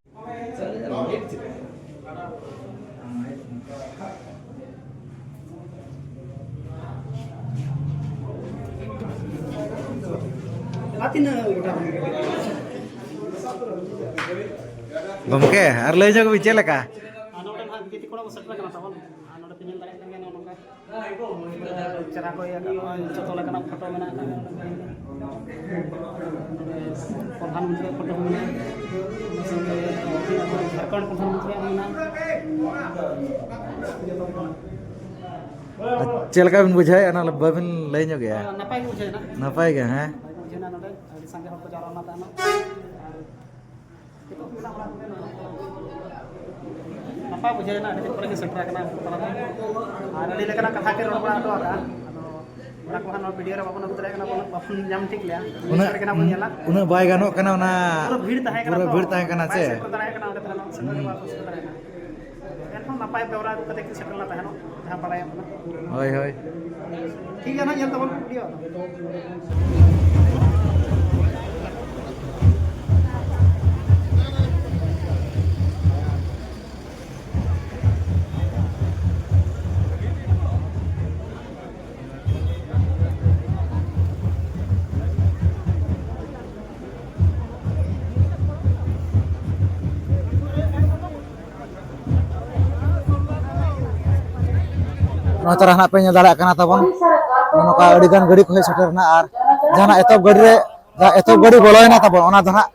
ᱟᱨ ᱛᱤᱱᱟᱹᱜ ᱜᱚᱴᱟ ᱠᱷᱚᱱ ᱜᱮ? ᱜᱚᱢᱠᱮ, ᱟᱨ ᱞᱟᱹᱭ ᱧᱚᱜ ᱵᱤᱱ ᱪᱮᱫ ᱞᱮᱠᱟ? ᱟᱨ ᱱᱚᱰᱮ ᱱᱟᱦᱟᱜ ᱜᱤᱛᱤ ᱠᱚᱲᱟ ᱠᱚ ᱥᱮᱴᱮᱨ ᱟᱠᱟᱱᱟ ᱛᱟᱵᱚᱱ᱾ ᱟᱨ ᱱᱚᱰᱮ ᱯᱮ ᱧᱮᱞ ᱫᱟᱲᱮᱭᱟᱜ ᱠᱟᱱ ᱜᱮᱭᱟ, ᱱᱚᱜᱼᱚ ᱱᱚᱝᱠᱟ ᱪᱮᱦᱨᱟ ᱠᱚ ᱤᱭᱟᱹ ᱠᱟᱜᱼᱟ, ᱡᱚᱛᱚ ᱞᱮᱠᱟᱱᱟᱜ ᱯᱷᱳᱴᱳ ᱢᱮᱱᱟᱜ ᱟᱠᱟᱫᱟ᱾ ᱱᱚᱰᱮ ᱯᱨᱚᱫᱷᱟᱱ ᱢᱚᱱᱛᱨᱤᱭᱟᱜ ᱯᱷᱳᱴᱳ ᱦᱚᱸ ᱢᱮᱱᱟᱜᱼᱟ, ᱥᱟᱶᱛᱮ ᱡᱷᱟᱲᱠᱷᱚᱸᱰ ᱯᱨᱚᱫᱷᱟᱱ ᱢᱚᱱᱛᱨᱤᱭᱟᱜ ᱦᱚᱸ ᱢᱮᱱᱟᱜᱼᱟ᱾ ᱪᱮᱫ ᱞᱮᱠᱟ ᱵᱤᱱ ᱵᱩᱡᱷᱟᱹᱣᱮᱫᱼᱟ, ᱚᱱᱟ ᱵᱟᱵᱤᱱ ᱞᱟᱹᱭ ᱧᱚᱜᱮᱜᱼᱟ? ᱱᱟᱯᱟᱭ ᱜᱮ ᱵᱩᱡᱷᱟᱹᱣᱮᱱᱟ᱾ ᱱᱟᱯᱟᱭ ᱜᱮ, ᱦᱮᱸ᱾ ᱱᱟᱯᱟᱭ ᱜᱮ ᱵᱩᱡᱷᱟᱹᱣᱮᱱᱟ, ᱱᱚᱰᱮ ᱟᱹᱰᱤ ᱥᱟᱸᱜᱮ ᱦᱚᱲ ᱠᱚ ᱡᱟᱣᱨᱟ ᱞᱮᱱᱟ ᱛᱟᱦᱮᱱᱟ᱾ ᱟᱨ ᱱᱤᱛᱚᱜ ᱢᱮᱱᱟᱜ ᱵᱚᱱᱟ ᱱᱚᱰᱮ, ᱱᱟᱯᱟᱭ ᱵᱩᱡᱷᱟᱹᱣᱮᱱᱟ, ᱟᱹᱰᱤ ᱫᱤᱱ ᱯᱚᱨᱮ ᱜᱮ ᱥᱮᱴᱮᱨ ᱟᱠᱟᱱᱟ ᱯᱟᱲᱟ ᱫᱚ᱾ ᱟᱨ ᱟᱹᱰᱤ ᱞᱮᱠᱟᱱᱟᱜ ᱠᱟᱛᱷᱟ ᱜᱮ ᱨᱚᱲ ᱵᱟᱲᱟ ᱦᱚᱴᱚ ᱟᱠᱟᱫᱼᱟ᱾ ᱟᱫᱚ ᱚᱱᱟ ᱠᱚ ᱦᱟᱸᱜ ᱱᱚᱣᱟ ᱵᱷᱤᱰᱤᱭᱳ ᱨᱮ ᱵᱟᱵᱚᱱ ᱟᱹᱜᱩ ᱫᱟᱲᱮᱭᱟᱜ ᱠᱟᱱᱟ, ᱵᱟᱵᱚᱱ, ᱵᱟᱵᱚᱱ ᱧᱟᱢ ᱴᱷᱤᱠ ᱞᱮᱜᱼᱟ᱾ ᱩᱱᱟᱹᱜ, ᱨᱮᱜᱮ ᱱᱟᱜ ᱵᱚᱱ ᱧᱮᱞᱟ᱾ ᱩᱱᱟᱹᱜ ᱵᱟᱭ ᱜᱟᱱᱚᱜ ᱠᱟᱱᱟ, ᱚᱱᱟ ᱯᱩᱨᱟᱹ ᱵᱷᱤᱲ ᱛᱟᱦᱮᱸ ᱠᱟᱱᱟ ᱯᱩᱨᱟᱹ ᱛᱚ᱾ ᱵᱷᱤᱲ ᱛᱟᱦᱮᱸ ᱠᱟᱱᱟ ᱵᱟᱭ ᱥᱮ? ᱥᱮᱴᱮᱨ ᱫᱟᱲᱮᱭᱟᱜ ᱠᱟᱱᱟ ᱚᱸᱰᱮ ᱛᱟᱦᱮᱱᱚᱜ, ᱥᱮᱴᱮᱨ ᱜᱮ ᱵᱟᱠᱚ ᱥᱮᱴᱮᱨ ᱫᱟᱲᱮᱭᱟᱜ ᱠᱟᱱᱟ᱾ ᱮᱱᱦᱚᱸ ᱱᱟᱯᱟᱭ ᱵᱮᱣᱨᱟ ᱟᱹᱜᱩ ᱠᱟᱛᱮ ᱜᱮ ᱥᱮᱴᱮᱨ ᱞᱮᱱᱟ ᱛᱟᱦᱮᱱᱚᱜ, ᱡᱟᱦᱟᱸ ᱵᱟᱲᱟᱭᱚᱜ ᱠᱟᱱᱟ᱾ ᱦᱳᱭ, ᱦᱳᱭ᱾ ᱴᱷᱤᱠ ᱜᱮᱭᱟ, ᱱᱟᱦᱟᱜ ᱧᱮᱞ ᱛᱟᱵᱚᱱ ᱯᱮ ᱵᱷᱤᱰᱤᱭᱳ᱾ ᱱᱚᱣᱟ ᱛᱟᱨᱟ ᱱᱟᱜ ᱯᱮ ᱧᱮᱞ ᱫᱟᱲᱮᱭᱟᱜ ᱠᱟᱱᱟ ᱛᱟᱵᱚᱱ, ᱱᱚᱜᱼᱚ ᱱᱚᱝᱠᱟ ᱟᱹᱰᱤ ᱜᱟᱱ ᱜᱟᱹᱰᱤ ᱠᱚ ᱦᱮᱡ ᱥᱮᱴᱮᱨ ᱮᱱᱟ᱾ ᱟᱨ ᱡᱟᱦᱟᱸ ᱮᱛᱚᱦᱚᱵ ᱜᱟᱹᱰᱤ ᱨᱮ, ᱡᱟᱦᱟᱸ ᱮᱛᱚᱦᱚᱵ ᱜᱟᱹᱰᱤ ᱵᱚᱞᱚᱭᱮᱱᱟ ᱛᱟᱵᱚᱱ, ᱚᱱᱟ ᱫᱚ ᱱᱟᱜ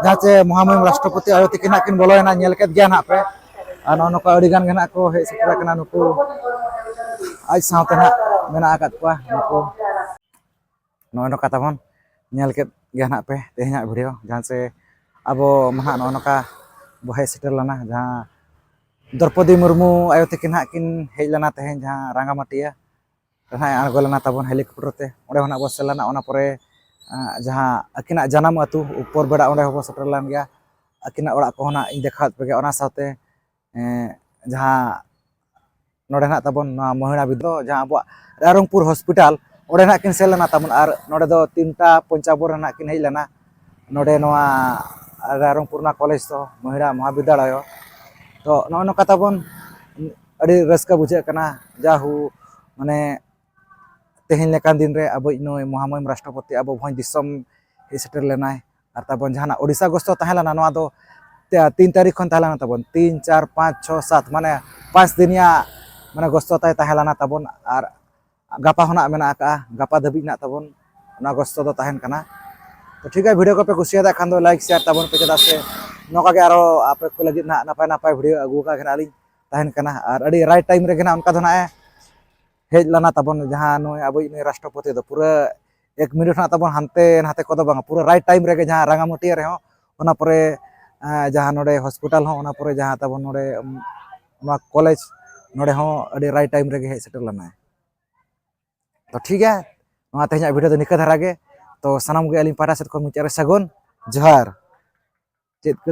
ᱡᱟᱦᱟᱸ ᱪᱮ ᱢᱚᱦᱟᱢᱚᱦᱤᱢ ᱨᱟᱥᱴᱨᱚᱯᱚᱛᱤ ᱟᱭᱳ ᱛᱤᱠᱤᱱ ᱱᱟᱜ ᱠᱤᱱ ᱵᱚᱞᱚᱭᱮᱱᱟ, ᱧᱮᱞ ᱠᱮᱫ ᱜᱮᱭᱟ ᱱᱟᱜ ᱯᱮ᱾ ᱟᱨ ᱱᱚᱜᱼᱚ ᱱᱚᱝᱠᱟ ᱟᱹᱰᱤ ᱜᱟᱱ ᱜᱮ ᱱᱟᱜ ᱠᱚ ᱦᱮᱡ ᱥᱮᱴᱮᱨ ᱟᱠᱟᱱᱟ ᱱᱩᱠᱩ, ᱟᱡ ᱥᱟᱶᱛᱮ ᱱᱟᱜ ᱢᱮᱱᱟᱜ ᱟᱠᱟᱫ ᱠᱚᱣᱟ ᱱᱩᱠᱩ᱾ ᱱᱚᱜᱼᱚᱭ ᱱᱚᱝᱠᱟ ᱛᱟᱵᱚᱱ ᱧᱮᱞ ᱠᱮᱫ ᱜᱮᱭᱟ ᱱᱟᱜ ᱯᱮ ᱛᱮᱦᱮᱧᱟᱜ ᱵᱷᱤᱰᱤᱭᱳ, ᱡᱟᱦᱟᱸ ᱪᱮ ᱟᱵᱚ ᱢᱟ ᱱᱟᱜ ᱱᱚᱜᱼᱚ ᱱᱚᱝᱠᱟ ᱵᱚ ᱦᱮᱡ ᱥᱮᱴᱮᱨ ᱞᱮᱱᱟ, ᱡᱟᱦᱟᱸ ᱫᱨᱚᱯᱚᱫᱤ ᱢᱩᱨᱢᱩ ᱟᱭᱳ ᱛᱟᱹᱠᱤᱱ ᱦᱟᱸᱜ ᱠᱤᱱ ᱦᱮᱡ ᱞᱮᱱᱟ ᱛᱮᱦᱮᱧ ᱡᱟᱦᱟᱸ ᱨᱟᱸᱜᱟᱢᱟᱹᱴᱤᱭᱟ ᱨᱮ ᱦᱟᱸᱜ ᱟᱬᱜᱚ ᱞᱮᱱᱟ ᱛᱟᱵᱚᱱ ᱦᱮᱞᱤᱠᱚᱯᱴᱟᱨ ᱛᱮ, ᱚᱸᱰᱮ ᱦᱚᱸ ᱱᱟᱜ ᱵᱚ ᱥᱮᱱ ᱞᱮᱱᱟ᱾ ᱚᱱᱟ ᱯᱚᱨᱮ, ᱟᱸ, ᱡᱟᱦᱟᱸ ᱟᱹᱠᱤᱱᱟᱜ ᱡᱟᱱᱟᱢ ᱟᱹᱛᱩ ᱩᱯᱚᱨ ᱵᱮᱲᱟ, ᱚᱸᱰᱮ ᱦᱚᱸᱵᱚ ᱥᱮᱴᱮᱨ ᱞᱮᱱ ᱜᱮᱭᱟ᱾ ᱟᱹᱠᱤᱱᱟᱜ ᱚᱲᱟᱜ ᱠᱚᱦᱚᱸ ᱱᱟᱜ ᱤᱧ ᱫᱮᱠᱷᱟᱣᱟᱫ ᱯᱮᱜᱮ᱾ ᱚᱱᱟ ᱥᱟᱶᱛᱮ, ᱮᱸ, ᱡᱟᱦᱟᱸ ᱱᱚᱰᱮ ᱱᱟᱜ ᱛᱟᱵᱚᱱ ᱱᱚᱣᱟ ᱢᱚᱦᱤᱲᱟ ᱵᱤᱫᱽᱫᱟᱹ, ᱡᱟᱦᱟᱸ ᱟᱵᱚᱣᱟᱜ ᱨᱟᱭᱨᱚᱝᱯᱩᱨ ᱦᱚᱥᱯᱤᱴᱟᱞ, ᱚᱸᱰᱮ ᱱᱟᱜ ᱠᱤᱱ ᱥᱮᱱ ᱞᱮᱱᱟ ᱛᱟᱵᱚᱱ᱾ ᱟᱨ ᱱᱚᱰᱮ ᱫᱚ ᱛᱤᱱᱴᱟ ᱯᱚᱧᱪᱟᱵᱚᱱ ᱨᱮ ᱱᱟᱜ ᱠᱤᱱ ᱦᱮᱡ ᱞᱮᱱᱟ ᱱᱚᱰᱮ ᱱᱚᱣᱟ ᱨᱟᱭᱨᱚᱝᱯᱩᱨ ᱨᱮᱱᱟᱜ ᱠᱚᱞᱮᱡᱽ ᱫᱚ, ᱢᱚᱦᱤᱲᱟ ᱢᱚᱦᱟᱵᱤᱫᱽᱫᱟᱞᱚᱭ᱾ ᱛᱚ ᱱᱚᱜᱼᱚ ᱱᱚᱝᱠᱟ ᱛᱟᱵᱚᱱ ᱟᱹᱰᱤ ᱨᱟᱹᱥᱠᱟᱹ ᱵᱩᱡᱷᱟᱹᱜ ᱠᱟᱱᱟ, ᱡᱟᱦᱳ, ᱢᱟᱱᱮ ᱛᱮᱦᱮᱧ ᱞᱮᱠᱟᱱ ᱫᱤᱱ ᱨᱮ ᱟᱵᱚᱭᱤᱡ ᱱᱩᱭ ᱢᱚᱦᱟᱢᱚᱦᱤᱢ ᱨᱟᱥᱴᱨᱚᱯᱚᱛᱤ ᱟᱵᱚ ᱵᱷᱚᱸᱡᱽ ᱫᱤᱥᱚᱢ ᱦᱮᱡ ᱥᱮᱴᱮᱨ ᱞᱮᱱᱟᱭ᱾ ᱟᱨ ᱛᱟᱵᱚᱱ ᱡᱟᱦᱟᱱᱟᱜ ᱳᱰᱤᱥᱟ ᱜᱚᱥᱛᱚ ᱛᱟᱦᱮᱸ ᱞᱮᱱᱟ, ᱱᱚᱣᱟ ᱫᱚ ᱛᱮ-, ᱛᱤᱱ ᱛᱟᱹᱨᱤᱠᱷ ᱠᱷᱚᱱ ᱛᱟᱦᱮᱸ ᱞᱮᱱᱟ ᱛᱟᱵᱚᱱ, ᱛᱤᱱ, ᱪᱟᱨ, ᱯᱟᱸᱪ, ᱪᱷᱚ, ᱥᱟᱛ, ᱢᱟᱱᱮ ᱯᱟᱸᱪ ᱫᱤᱱ ᱨᱮᱭᱟᱜ ᱢᱟᱱᱮ ᱜᱚᱥᱛᱚ ᱛᱟᱭ ᱛᱟᱦᱮᱸ ᱞᱮᱱᱟ ᱛᱟᱵᱚᱱ᱾ ᱟᱨ ᱜᱟᱯᱟ ᱦᱚᱸ ᱱᱟᱜ ᱢᱮᱱᱟᱜ ᱟᱠᱟᱫᱼᱟ, ᱜᱟᱯᱟ ᱫᱷᱟᱹᱵᱤᱡ ᱱᱟᱜ ᱛᱟᱵᱚᱱ ᱚᱱᱟ ᱜᱚᱥᱛᱚ ᱫᱚ ᱛᱟᱦᱮᱱ ᱠᱟᱱᱟ᱾ ᱛᱚ ᱴᱷᱤᱠ ᱜᱮᱭᱟ, ᱵᱷᱤᱰᱤᱭᱳ ᱠᱚᱯᱮ ᱠᱩᱥᱤᱭᱟᱫᱟ ᱠᱷᱟᱱ ᱫᱚ ᱞᱟᱭᱤᱠ ᱥᱮᱭᱟᱨ ᱛᱟᱵᱚᱱ ᱯᱮ, ᱪᱮᱫᱟᱜ ᱥᱮ ᱱᱚᱝᱠᱟ ᱜᱮ ᱟᱨᱚ ᱟᱯᱮ ᱠᱚ ᱞᱟᱹᱜᱤᱫ ᱱᱟᱜ ᱱᱟᱯᱟᱭ ᱱᱟᱯᱟᱭ ᱵᱷᱤᱰᱤᱭᱳ ᱟᱹᱜᱩ ᱟᱠᱟᱫ ᱜᱮ ᱱᱟᱜ ᱞᱤᱧ ᱛᱟᱦᱮᱱ ᱠᱟᱱᱟ᱾ ᱟᱨ ᱟᱹᱰᱤ ᱨᱟᱭᱤᱴ ᱴᱟᱭᱤᱢ ᱨᱮᱜᱮ ᱱᱟᱜ ᱚᱱᱠᱟ ᱫᱚ ᱱᱟᱜ ᱮ ᱦᱮᱡ ᱞᱮᱱᱟ ᱛᱟᱵᱚᱱ ᱡᱟᱦᱟᱸ ᱱᱩᱭ ᱟᱵᱚᱭᱤᱡ ᱱᱩᱭ ᱨᱟᱥᱴᱨᱚᱯᱚᱛᱤ ᱫᱚ, ᱯᱩᱨᱟᱹ ᱮᱠ ᱢᱤᱱᱤᱴ ᱦᱚᱸ ᱛᱟᱵᱚᱱ ᱦᱟᱱᱛᱮ ᱱᱟᱛᱮ ᱠᱚᱫᱚ ᱵᱟᱝᱟ, ᱯᱩᱨᱟᱹ ᱨᱟᱭᱤᱴ ᱴᱟᱭᱤᱢ ᱨᱮᱜᱮ ᱡᱟᱦᱟᱸ ᱨᱟᱝᱜᱟᱢᱟᱹᱴᱤᱭᱟᱹ ᱨᱮᱦᱚᱸ, ᱚᱱᱟ ᱯᱚᱨᱮ ᱡᱟᱦᱟᱸ ᱱᱚᱰᱮ ᱦᱚᱥᱯᱤᱴᱟᱞ ᱦᱚᱸ, ᱚᱱᱟ ᱯᱚᱨᱮ ᱡᱟᱦᱟᱸ ᱛᱟᱵᱚᱱ ᱱᱚᱰᱮ ᱱᱚᱣᱟ ᱠᱚᱞᱮᱡᱽ, ᱱᱚᱰᱮ ᱦᱚᱸ ᱟᱹᱰᱤ ᱨᱟᱭᱤᱴ ᱴᱟᱭᱤᱢ ᱨᱮᱜᱮ ᱦᱮᱡ ᱥᱮᱴᱮᱨ ᱞᱮᱱᱟᱭ᱾ ᱛᱚ ᱴᱷᱤᱠ ᱜᱮᱭᱟ, ᱱᱚᱣᱟ ᱛᱮᱦᱮᱧᱟᱜ ᱵᱷᱤᱰᱤᱭᱳ ᱫᱚ ᱱᱤᱝᱠᱟᱹ ᱫᱷᱟᱨᱟ ᱜᱮ᱾ ᱛᱚ ᱥᱟᱱᱟᱢ ᱜᱮ ᱟᱹᱞᱤᱧ ᱯᱟᱦᱴᱟ ᱥᱮᱫ ᱠᱷᱚᱱ ᱢᱩᱪᱟᱹᱫ ᱨᱮ ᱥᱟᱹᱜᱩᱱ ᱡᱚᱦᱟᱨ᱾ ᱪᱮᱫ ᱠᱚᱞᱤᱧ